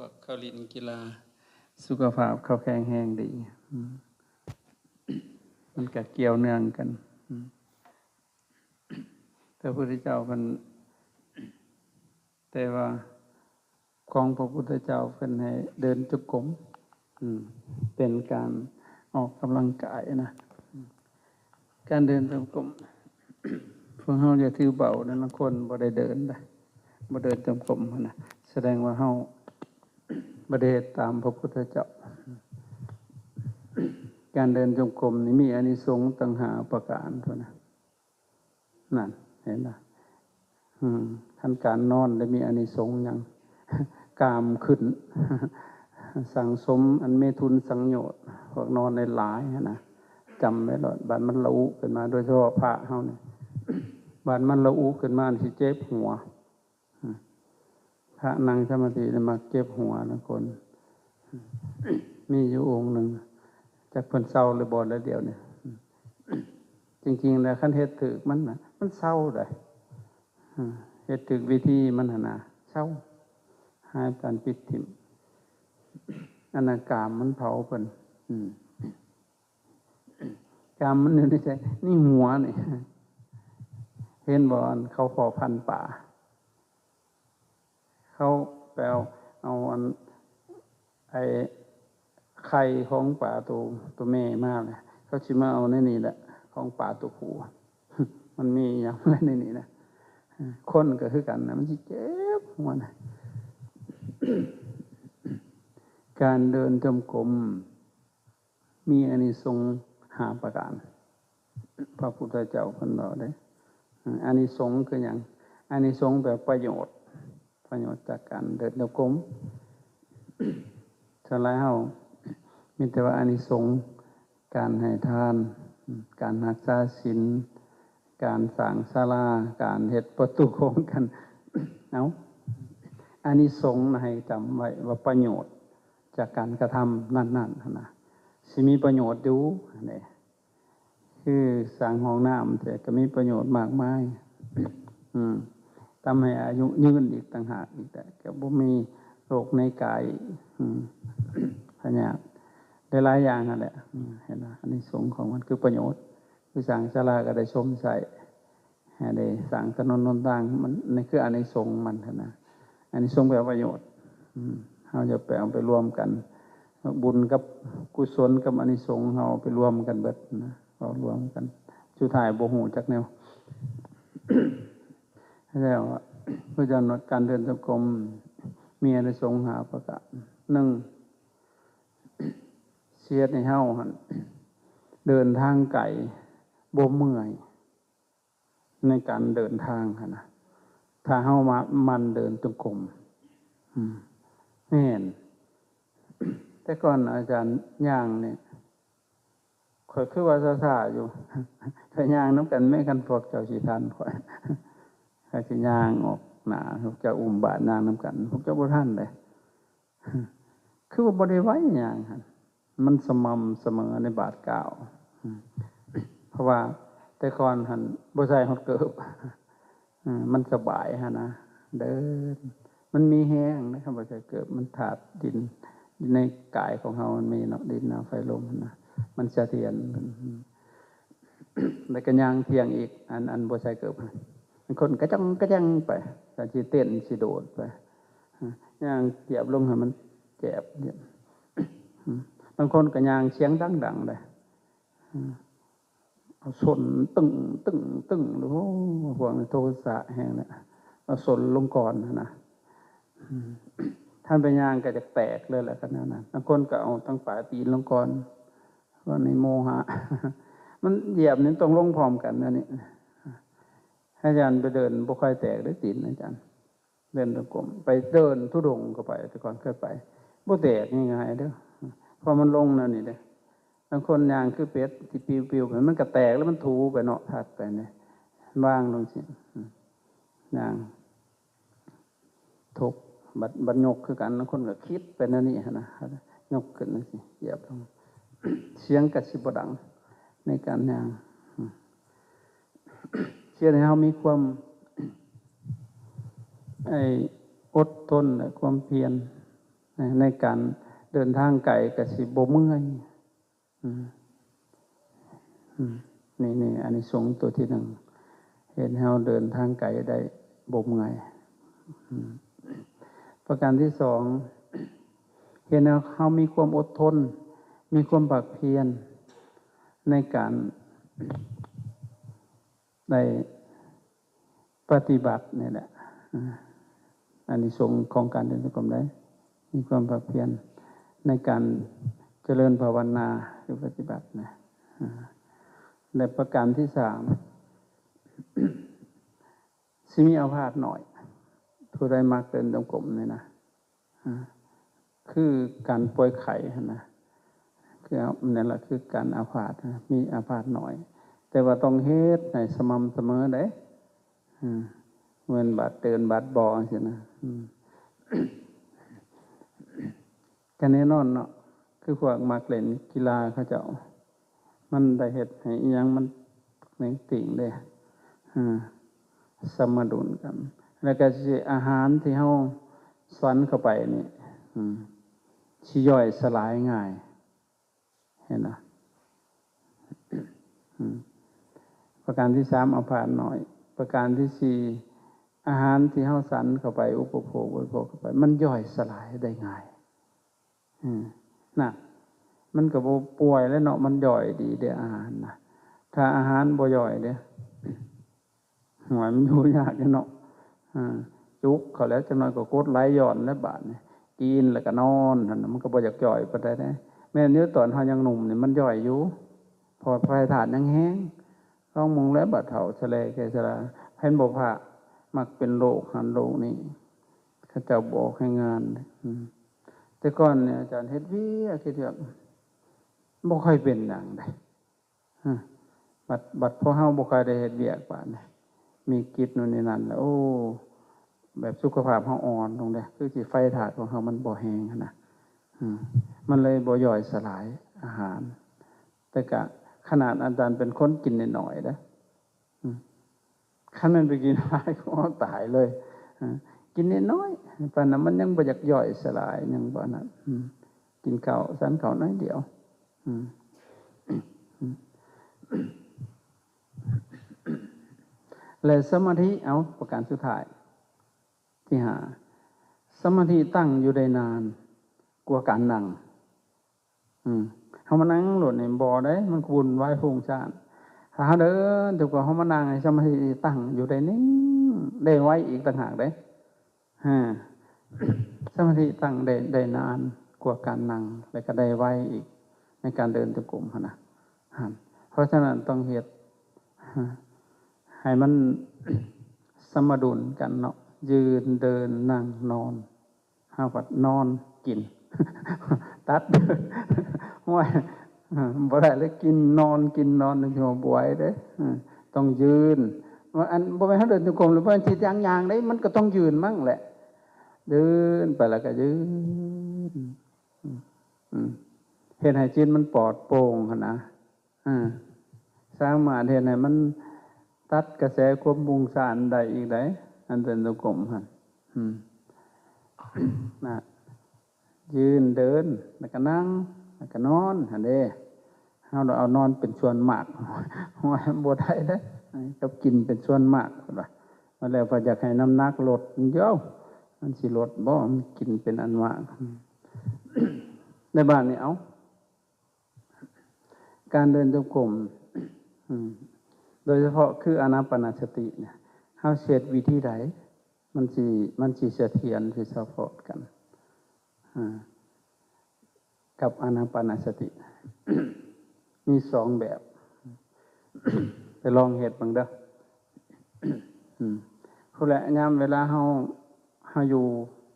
ວກເຂົາຫຼິ້ນກິລາ ສຸຂະພາບເຂົາແຂງແຮງດີ. ອືມ ມັນກະກ່ຽວເນື່ອງກັນ. ອືມ ແຕ່ພະພຸດທະເຈົ້າເພິ່ນ ແຕ່ວ່າຂອງພະພຸດທະເຈົ້າເພິ່ນໃຫ້ເດີນຈົງກົມ. ອືມ ເປັນການອອກກຳລັງກາຍນະ. ອືມ ການເດີນຈົງກົມ ພວກເຮົາຢ່າຖືເບົາເດີ ລາງຄົນບໍ່ໄດ້ເດີນເດ້ ບໍ່ເດີນຈົງກົມຫັ້ນນະ ສະແດງວ່າເຮົາບໍ່ໄດ້ເຮັດຕາມພະພຸດທະເຈົ້າ. ການເດີນຈົງກົມນີ້ມີອານິສົງຕັ້ງຫ້າປະການພຸ້ນນະ. ນັ້ນ ເຫັນບໍ່? ອືມ ຄັນການນອນໄດ້ມີອານິສົງຫຍັງ? ກາມຂຶ້ນ ສັງສົມອັນເມຖຸນສັງໂຍດ ພວກນອນຫຼາຍໆຫັ້ນນະ ຈຳໄວ້ໂລດ. ບາດມັນລະອຸຂຶ້ນມາ ໂດຍສະເພາະພະເຮົານີ້ ບາດມັນລະອຸຂຶ້ນມານີ້ຊິເຈັບຫົວ. ອືມ ພະນັ່ງສະມາທິນີ້ມັກເຈັບຫົວນະຄົນ. ມີຢູ່ອົງໜຶ່ງ ຈັກເພິ່ນເຊົາຫຼືບໍ່ລະດຽວນີ້. ອືມ ຈິງໆແລ້ວ ຄັນເຮັດຖືກມັນນະ ມັນເຊົາໄດ໋. ອືມ ເຮັດຖືກວິທີມັນຫັ້ນນະ ເຊົາ ຫາຍການປິດຖິ້ມ. ອັນນັ້ນກາມມັນເຜົາເພິ່ນ. ອືມ ກາມມັນຢູ່ໃນໃຈ ໃນຫົວນີ້. ເຫັນບໍ່ ອັນເຂົາເພາະພັນປາ ເຂົາໄປເອົາ ເອົາອັນ ໄອ້ໄຂ່ຂອງປາໂຕ ໂຕແມ່ມາແຫຼະ ເຂົາຊິມາເອົາໃນນີ້ແຫຼະ ຂອງປາໂຕຜູ້. ມັນມີຫຍັງໃນນີ້ນະ. ຄົນກໍຄືກັນນະ ມັນຊິເຈັບຫົວນະ. ການເດີນຈົງກົມ ມີອານິສົງຫ້າປະການ ພະພຸດທະເຈົ້າເພິ່ນເວົ້າເດ້. ອານິສົງຄືຫຍັງ? ອານິສົງແປວ່າປະໂຫຍດ ປະໂຫຍດຈາກການເດີນຈົງກົມ. ສ່ວນຫຼາຍເຮົາມີແຕ່ວ່າອານິສົງການໃຫ້ທານ, ການຮັກສາສິນ, ການສ້າງສາລາ, ການເຮັດປະຕູໂຂງກັນ. ເອົາ ອານິສົງນະ ໃຫ້ຈຳໄວ້ວ່າປະໂຫຍດ ຈາກການກະທຳນັ້ນໆຫັ້ນນະ ຊິມີປະໂຫຍດຢູ່ເດ້. ຄືສ້າງຫ້ອງນ້ຳແທ້ກໍມີປະໂຫຍດມາກມາຍ. ອືມ ທຳໃຫ້ອາຍຸຍືນອີກຕ່າງຫາກອີກ ແຕ່ກໍບໍ່ມີໂລກໃນກາຍ ອືມ ພະຍາດ ຫຼາຍໆຢ່າງຫັ້ນແຫຼະ. ອືມ ເຫັນບໍ່? ອານິສົງຂອງມັນຄືປະໂຫຍດ ຄືສ້າງສາລາກໍໄດ້ຊົມໃຊ້ ໃຫ້ໄດ້ສ້າງຖະໜົນຫົນທາງ ມັນ ນີ້ຄືອານິສົງມັນຫັ້ນນະ. ອານິສົງແປວ່າປະໂຫຍດ. ອືມ ເຮົາຢ່າໄປເອົາໄປລວມກັນ ບຸນກັບກຸສົນກັບອານິສົງ ເຮົາເອົາໄປລວມກັນເບິດນະ ເອົາລວມກັນ ສຸດທ້າຍບໍ່ຮູ້ຈັກແນວ. ແລ້ວ ເພາະສະນັ້ນ ການເດີນຈົງກົມມີອານິສົງຫ້າປະການ. ໜຶ່ງ ຊິເຮັດໃຫ້ເຮົາຫັ້ນເດີນທາງໄກ ບໍ່ເມື່ອຍ ໃນການເດີນທາງຫັ້ນນະ ຖ້າເຮົາມາໝັ່ນເດີນຈົງກົມ. ອືມ ແມ່ນ ແຕ່ກ່ອນອາຈານຍ່າງນີ້ ຂ້ອຍຄືວ່າຊ້າໆຢູ່ ຖ້າຍ່າງນຳກັນແມ້ ຄັນພວກເຈົ້າຊິທັນຂ້ອຍ ຂ້ອຍຊິຍ່າງອອກໜ້າ ພວກເຈົ້າອຸ້ມບາດຍ່າງນຳກັນ ພວກເຈົ້າບໍ່ທັນເດ້. ຄືວ່າບໍ່ໄດ້ໄວຫຍັງຫັ້ນ ມັນສະໝ່ຳສະເໝີໃນບາດກ້າວ. ອືມ ເພາະວ່າແຕ່ກ່ອນຫັ້ນບໍ່ໃສ່ຮອດເກີບ ອືມ ມັນສະບາຍຫັ້ນນະ ເດີນ ມັນມີແຮງເດ້ ຄັນບໍ່ໃສ່ເກີບ ມັນທາດດິນ ໃນກາຍຂອງເຮົາມັນມີເນາະ ດິນ ນ້ຳ ໄຟ ລົມຫັ້ນນະ ມັນສະຖຽນ. ອືມ ແລ້ວກໍຍ່າງທ່ຽງອີກ ອັນ ອັນບໍ່ໃສ່ເກີບ ບາງຄົນກະຈອງກະແຈງໄປ ກະຊິເຕັ້ນຊິໂດດໄປ ຍ່າງຈຽບລົງໃຫ້ມັນແຈບ. ບາງຄົນກໍຍ່າງສຽງດັງໆເດ້ ເອົາສົ້ນຕຶ້ງໆໆ ໂອ້ ພວກນີ້ໂທສະແຮງແຫຼະ ເອົາສົ້ນລົງກ່ອນຫັ້ນນະ. ອືມ ທ່ານໄປຍ່າງກໍຈະແຕກເລີຍແຫຼະ ຂະໜາດນັ້ນ. ບາງຄົນກໍເອົາທັງປາຍຕີນລົງກ່ອນ ພວກນີ້ໂມຫະ ມັນຢຽບນີ້ຕ້ອງລົງພ້ອມກັນ ອັນນີ້ ອາຈານໄປເດີນບໍ່ຄ່ອຍແຕກເດ້ຕີນ ອາຈານເດີນຈົງກົມ ໄປເດີນທຸດົງກໍໄປ ແຕ່ກ່ອນເຄີຍໄປ ບໍ່ແຕກງ່າຍໆເດີ ເພາະມັນລົງແນວນີ້ເດ້. ບາງຄົນຍ່າງຄືເປັດທີ່ປິວໆໄປ ມັນກໍແຕກແລ້ວ ມັນຖູໄປເນາະ ຖັດໄປນີ້ ວາງລົງຊີ້ ອືມ ຍ່າງ ທົກ ບັດ ບັດຍົກຄືກັນ ບາງຄົນກໍຄິດໄປແນວນີ້ຫັ້ນນະ ຍົກຂຶ້ນຈັ່ງຊີ້ ຢຽບລົງ ສຽງກໍຊິບໍ່ດັງໃນການຍ່າງ. ອືມ ເຮັດໃຫ້ເຮົາມີຄວາມ ໄອ້ ອົດທົນ ແລະ ຄວາມພຽນ ໃນການເດີນທາງໄກກໍຊິບໍ່ເມື່ອຍ. ອືມ ອືມ ນີ້ ນີ້ ອານິສົງຕົວທີໜຶ່ງ ເຮັດໃຫ້ເຮົາເດີນທາງໄກໄດ້ບໍ່ເມື່ອຍ. ອືມ ປະການທີສອງ ເຮັດໃຫ້ເຮົາມີຄວາມອົດທົນ ມີຄວາມພາກພຽນໃນການໄດ້ ປະຕິບັດນີ້ແຫຼະ ອາ ອານິສົງຂອງການເດີນຈົງກົມໄດ້ ມີຄວາມພາກພຽນໃນການຈະເລີນພາວະນາ ຫຼື ປະຕິບັດນະ ອາ ແລະ ປະການທີສາມ ຊິມີອາພາດໜ້ອຍ ຜູ້ໃດມັກເດີນຈົງກົມນີ້ນະ ອາ ຄືການປ່ວຍໄຂ້ຫັ້ນນະ ຄື ນັ້ນລະຄືການອາພາດ ມີອາພາດໜ້ອຍ ແຕ່ວ່າຕ້ອງເຮັດໃຫ້ສະໝ່ຳສະເໝີເດ້ ອາ ແມ່ນບາດເຕີນບາດບໍ່ຈັ່ງຊີ້ນະ ອືມ ກະແນ່ນອນເນາະ ຄືພວກມັກຫຼິ້ນກິລາເຂົາເຈົ້າ ມັນໄດ້ເຮັດໃຫ້ອີ່ຫຍັງມັນເໜັງຕີງເດ້ ອາ ສະມະດຸນກັນ ແລ້ວກະຊິ ອາຫານທີ່ເຮົາສັນເຂົ້າໄປນີ້ ອືມ ຊິຍ່ອຍສະຫຼາຍງ່າຍ ເຫັນບໍ່? ອືມ ປະການທີສາມ ອາພາດໜ້ອຍ ປະການທີສີ່ ອາຫານທີ່ເຮົາສັນເຂົ້າໄປ ອຸປະໂພກ ບໍລິໂພກເຂົ້າໄປ ມັນຍ່ອຍສະຫຼາຍໄດ້ງ່າຍ ອືມ ນະ ມັນກໍບໍ່ປ່ວຍແລ້ວເນາະ ມັນຍ່ອຍດີເດ້ອາຫານນະ ຖ້າອາຫານບໍ່ຍ່ອຍເດ້ ໂອ້ຍ ມັນຢູ່ຍາກເດ້ເນາະ ອາ ຈຸກເຂົ້າແລ້ວ ຈັກໜ້ອຍກໍກົດໄຫຼຍ້ອນແລ້ວບາດນີ້ ກິນແລ້ວກໍນອນຫັ້ນນະ ມັນກໍບໍ່ຢາກຍ່ອຍປານໃດເດ້ ແມ່ນຢູ່ ຕອນເຮົາຍັງໜຸ່ມນີ້ມັນຍ່ອຍຢູ່ ເພາະວ່າໄຟທາດຍັງແຮງ ລອງເບິ່ງແລ້ວ ບາດເຖົ້າຊະແລແກ່ຊະລາ ເຫັນບໍ່ ພະມັກເປັນໂລກຫັ້ນໂລກນີ້ ເຂົາເຈົ້າບອກໃຫ້ງານ ອືມ ແຕ່ກ່ອນນີ້ອາຈານເຮັດວຽກ ເຮັດວຽກ ບໍ່ຄ່ອຍເປັນຫຍັງເດ້ ຮະ ບັດ ບັດພວກເຮົາບໍ່ຄ່ອຍໄດ້ເຮັດວຽກປານໃດ ມີກິດໂນ່ນນີ້ນັ້ນແລ້ວ ໂອ້ ແບບສຸຂະພາບເຮົາອ່ອນລົງເດ້ ຄືຊິໄຟທາດຂອງເຮົາມັນບໍ່ແຮງຫັ້ນນະ ອືມ ມັນເລີຍບໍ່ຍ່ອຍສະຫຼາຍອາຫານ ແຕ່ກະຂະໜາດອາຈານເປັນຄົນກິນໜ້ອຍໆເດ້ ອືມ ຄັນແມ່ນໄປກິນຫຼາຍ ໂອ້ ຕາຍເລີຍ ເອີ ກິນນ້ອຍໆ ປານນັ້ນມັນຍັງບໍ່ຢາກຍ່ອຍສະຫຼາຍ ຍັງບໍ່ນັ້ນ ອືມ ກິນເຂົ້າ ສັນເຂົ້າໜ້ອຍດຽວ ອືມ ແລະ ສະມາທິ ເອົາ ປະການສຸດທ້າຍ ທີຫ້າ ສະມາທິຕັ້ງຢູ່ໄດ້ນານກວ່າການນັ່ງ. ອືມ ເຮົາມານັ່ງໂລດນີ້ບໍ່ໄດ້ ມັນວຸ່ນວາຍຟຸ້ງສ້ານ. ຖ້າເຮົາເດີນຈົງກົມ ເຮົາມານັ່ງໃຫ້ສະມາທິຕັ້ງຢູ່ໄດ້ນິ່ງ ໄດ້ໄວອີກຕ່າງຫາກເດ້. ຮະ ສະມາທິຕັ້ງໄດ້ ໄດ້ນານກວ່າການນັ່ງ ແລະ ກໍໄດ້ໄວອີກໃນການເດີນຈົງກົມຫັ້ນນະ. ຫັ້ນ ເພາະສະນັ້ນຕ້ອງເຮັດ ຮະ ໃຫ້ມັນສະມະດຸນກັນເນາະ ຢືນ ເດີນ ນັ່ງ ນອນ. ເຮົາພັດນອນກິນ ຕັດ ໂອ້ຍ ບໍ່ໄດ້ເລີຍ ກິນນອນ ກິນນອນ ມັນຊິບໍ່ໄຫວເດ້. ຕ້ອງຢືນ ວ່າອັນ ບໍ່ແມ່ນເຮົາເດີນຈົງກົມ ຫຼືບໍ່ແມ່ນຊິຍ່າງໆເດ້ ມັນກໍຕ້ອງຢືນມັ້ງແຫຼະ. ເດີນໄປແລ້ວກໍຢືນ ອືມ ເຮັດໃຫ້ຈິດມັນປອດໂປ່ງຫັ້ນນະ. ເອີ ສາມາດເຮັດໃຫ້ມັນຕັດກະແສຄວາມຟຸ້ງສ້ານໄດ້ອີກໃດ໋ ອັນເດີນຈົງກົມຫັ້ນ. ອືມ ນະ ຢືນ ເດີນ ແລ້ວກະນັ່ງ ແລ້ວກະນອນຫັ້ນເດ້. ເຮົາເອົານອນເປັນສ່ວນມາກ ໂອ້ຍ ບໍ່ໄດ້ເດ້ ກັບກິນເປັນສ່ວນມາກ ເພິ່ນວ່າ. ມາແລ້ວເພິ່ນຢາກໃຫ້ນ້ຳໜັກລົດ ເອີ ມັນຊິລົດບໍ່? ມັນກິນເປັນອັນມາກ. ໃນບາດນີ້ ເອົາ ການເດີນຈົງກົມ ອືມ ໂດຍສະເພາະຄືອານາປານະສະຕິເນຍ ເຮົາເຮັດວິທີໃດ ມັນຊິ ມັນຊິສະຖຽນ ຊິສະເພາະກັນ ອາ ກັບອານາປານະສະຕິ ມີສອງແບບ ໄປລອງເຮັດເບິ່ງເດີ. ອືມ ພຸ້ນແຫຼະ ຍາມເວລາເຮົາ ເຮົາຢູ່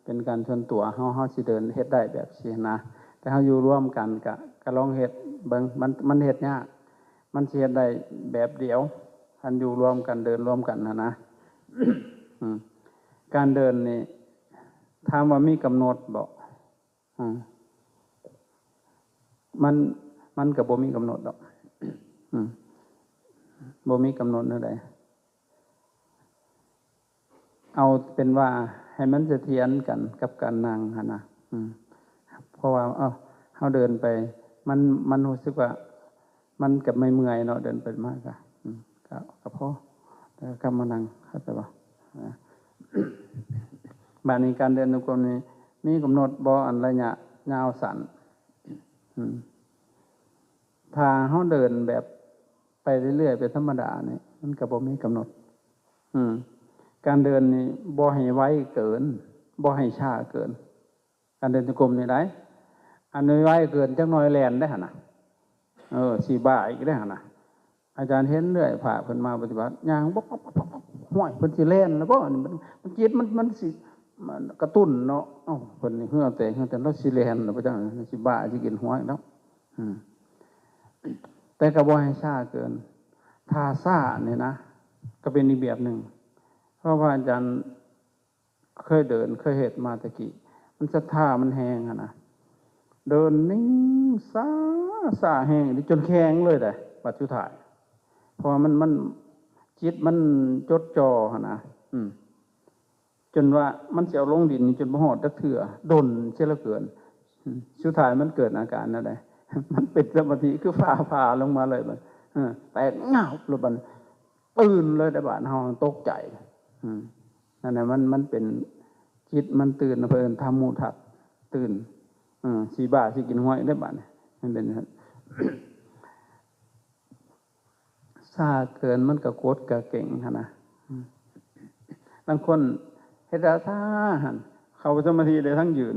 ເປັນການສ່ວນຕົວ ເຮົາ ເຮົາຊິເດີນເຮັດໄດ້ແບບຊີ້ນະ ແຕ່ເຮົາຢູ່ລວມກັນກະ ກະລອງເຮັດເບິ່ງ ມັນ ມັນເຮັດຍາກ ມັນຊິເຮັດໄດ້ແບບດຽວ ຄັນຢູ່ລວມກັນ ເດີນລວມກັນຫັ້ນນະ. ອືມ ການເດີນນີ້ ຖາມວ່າມີກຳນົດບໍ່? ອືມ ມັນ ມັນກໍບໍ່ມີກຳນົດດອກ. ອືມ ບໍ່ມີກຳນົດແນວໃດ ເອົາເປັນວ່າໃຫ້ມັນສະຖຽນກັນກັບການນັ່ງຫັ້ນນະ. ອືມ ເພາະວ່າ ເອີ ເຮົາເດີນໄປ ມັນ ມັນຮູ້ສຶກວ່າ ມັນກໍເມື່ອຍໆເນາະ ເດີນໄປມາກໍ ອືມ ກໍ ກໍພໍ ແລ້ວກໍກັບມານັ່ງ ເຂົ້າໃຈບໍ່? ນະ ບາດນີ້ການເດີນຈົງກົມນີ້ ມີກຳນົດບໍ່ ອັນໄລຍະຍາວສັ້ນ? ອືມ ຖ້າເຮົາເດີນແບບໄປເລື້ອຍໆ ເປັນທຳມະດານີ້ ມັນກໍບໍ່ມີກຳນົດ. ອືມ ການເດີນນີ້ບໍ່ໃຫ້ໄວເກີນ ບໍ່ໃຫ້ຊ້າເກີນ. ການເດີນຈົງກົມນີ້ໄດ້ ອັນໄວໆເກີນຈັກໜ້ອຍແລ່ນໄດ້ຫັ້ນນະ. ເອີ ຊິບ້າອີກໄດ້ຫັ້ນນະ. ອາຈານເຫັນເລື້ອຍ ພະເພິ່ນມາປະຕິບັດ ຍ່າງບອກ ຫ້ວຍ ເພິ່ນຊິແລ່ນແລ້ວບໍ່? ນີ້ມັນ ມັນ ຈິດມັນ ມັນຊິ ມັນກະຕຸ້ນເນາະ. ເອົ້າ ເພິ່ນນີ້ເຫື່ອແຕກ ເຫື່ອແຕກ ລາວຊິແລ່ນແລ້ວບໍ່ຈັກ ຊິບ້າ ຊິກິນຫົວອີກແລ້ວ. ອືມ ແຕ່ກໍບໍ່ໃຫ້ຊ້າເກີນ. ຖ້າຊ້ານີ້ນະ ກໍເປັນອີກແບບໜຶ່ງ ເພາະວ່າອາຈານ ເຄີຍເດີນ ເຄີຍເຮັດມາແຕ່ກີ້ ມັນສັດທາມັນແຮງຫັ້ນນະ ເດີນນິ່ງຊ້າ ຊ້າແຮງ ຈົນແຂງເລີຍເດ້ ບັດສຸດທ້າຍ ເພາະວ່າມັນ ມັນ ຈິດມັນຈົດຈ່ອຫັ້ນນະ ອືມ ຈົນວ່າມັນຊິເອົາລົງດິນນີ້ຈົນບໍ່ຮອດຈັກເທື່ອ ດົນເສຍເຫຼືອເກີນ. ອືມ ສຸດທ້າຍມັນເກີດອາການແນວໃດ? ມັນເປັນສະມາທິຄືຟ້າຜ່າລົງມາເລີຍ ເອີ ແຕກງາບໂລດ ບາດນີ້ຕື່ນເລີຍເດ້ ບາດເຮົາຕົກໃຈ. ອືມ ນັ້ນນະ ມັນ ມັນເປັນ ຈິດມັນຕື່ນ ເພິ່ນເອີ້ນທຳມຸທັດ ຕື່ນ ເອີ ຊິບ້າ ຊິກິນຫົວອີກເດ້ ບາດນີ້ ມັນເປັນ ຊ້າເກີນມັນກໍກົດກໍເກັງຫັ້ນນະ. ອືມ ລາງຄົນເຮັດດາທ່າຫັ້ນ ເຂົ້າສະມາທິໄດ້ທັງຢືນ.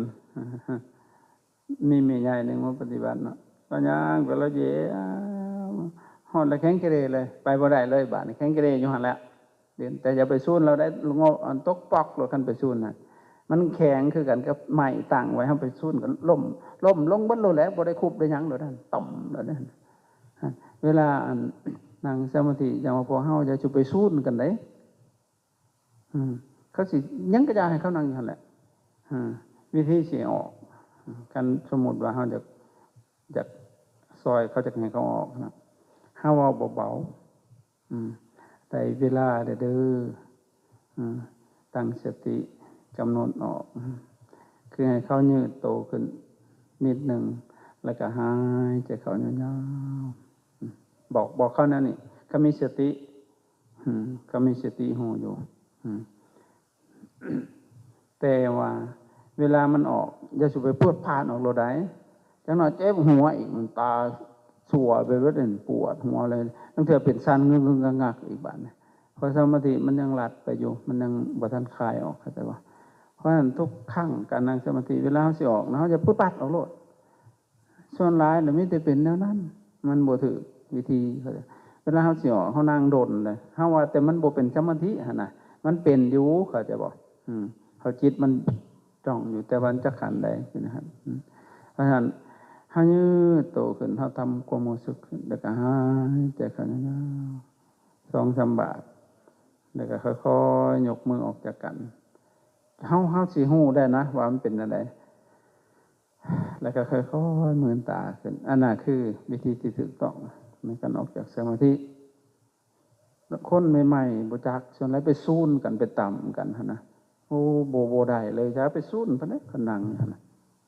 ມີແມ່ໃຫຍ່ໜຶ່ງມາປະຕິບັດເນາະ ລາວຍ່າງໄປ ລາວເຢຍ ຮອດແລ້ວແຂງເກເຣເລີຍ ໄປບໍ່ໄດ້ເລີຍ ບາດນີ້ແຂງເກເຣຢູ່ຫັ້ນແຫຼະ. ແຕ່ຢ່າໄປສູນລາວໄດ້ ງອ ອັນຕົກປອກໂລດ ຄັນໄປສູນນະ ມັນແຂງຄືກັນກັບໄມ້ຕັ້ງໄວ້ ເຮົາໄປສູນກໍລົ້ມ ລົ້ມລົງເບິດໂລດແຫຼະ ບໍ່ໄດ້ຄຸບໄດ້ຫຍັງໂລດນັ້ນ ຕ່ອມໂລດນັ້ນ. ເວລາອັນນັ່ງສະມາທິ ຢ່າວ່າພວກເຮົາ ຢ່າສູ່ໄປສູນກັນເດ້. ອືມ ເຂົາຊິ ຫຍັງກໍຢ່າໃຫ້ເຂົານັ່ງຢູ່ຫັ້ນແຫຼະ. ອືມ ວິທີຊິອອກ ຄັນສົມມຸດວ່າເຮົາຢາກ ຢາກຊ່ອຍເຂົາ ຢາກໃຫ້ເຂົາອອກນະ ເຮົາເວົ້າເບົາໆ ອືມ ໄດ້ເວລາແລ້ວເດີ ອືມ ຕັ້ງສະຕິ ກຳນົດອອກ ອືມ ຄືໃຫ້ເຂົາຍືດໂຕຂຶ້ນນິດໜຶ່ງ ແລ້ວກໍຫາຍໃຈເຂົ້າຍາວໆ ອືມ ບອກ ບອກເຂົາແນວນີ້ ຄັນມີສະຕິ ອືມ ກໍມີສະຕິຮູ້ຢູ່ ອືມ ແຕ່ວ່າເວລາມັນອອກ ຢ່າສູ່ໄປປວດພາດອອກໂລດໃດ໋ ຈັກໜ້ອຍເຈັບຫົວອີກ ມັນຕາຊົ່ວໄປເບິດ ປວດຫົວເລີຍ ລາງເທື່ອເປັນສັ່ນງຶກໆງັກໆອີກບາດນີ້ ເພາະສະມາທິມັນຍັງລັດໄປຢູ່ ມັນຍັງບໍ່ທັນຄາຍອອກ ເຂົ້າໃຈບໍ່? ເພາະສະນັ້ນທຸກຄັ້ງການນັ່ງສະມາທິ ເວລາເຮົາຊິອອກນະ ເຮົາຢ່າປຶດປັດອອກໂລດ. ສ່ວນຫຼາຍລະມີແຕ່ເປັນແນວນັ້ນ ມັນບໍ່ຖືກວິທີ. ເວລາເຮົາຊິອອກ ເຮົານັ່ງດົນເລີຍ ເຮົາວ່າແຕ່ມັນບໍ່ເປັນສະມາທິຫັ້ນນະ ມັນເປັນຢູ່ ເຂົ້າໃຈບໍ່? ອືມ ເຮົາຈິດມັນຈ້ອງຢູ່ ແຕ່ວ່າມັນຈັກຂັ້ນໃດ ເປັນຫັ້ນ. ອືມ ເພາະສະນັ້ນ ເຮົາຍືດໂຕຂຶ້ນ ເຮົາທຳຄວາມຮູ້ສຶກຂຶ້ນ ແລ້ວກໍຫາຍໃຈເຂົ້າຍາວໆ ສອງສາມບາດ ແລ້ວກໍຄ່ອຍໆຍົກມືອອກຈາກກັນ. ເຮົາ ເຮົາຊິຮູ້ໄດ້ນະວ່າມັນເປັນແນວໃດ. ແລ້ວກໍຄ່ອຍໆມືນຕາຂຶ້ນ ອັນນັ້ນຄືວິທີທີ່ຖືກຕ້ອງໃນການອອກຈາກສະມາທິ. ຄົນໃໝ່ໆບໍ່ຈັກ ສ່ວນຫຼາຍໄປສູນກັນ ໄປຕຳກັນຫັ້ນນະ ໂອ້ ບໍ່ ບໍ່ໄດ້ເລີຍ ຢ່າໄປສູນປານໃດ ຄັນນັ່ງຫັ້ນນະ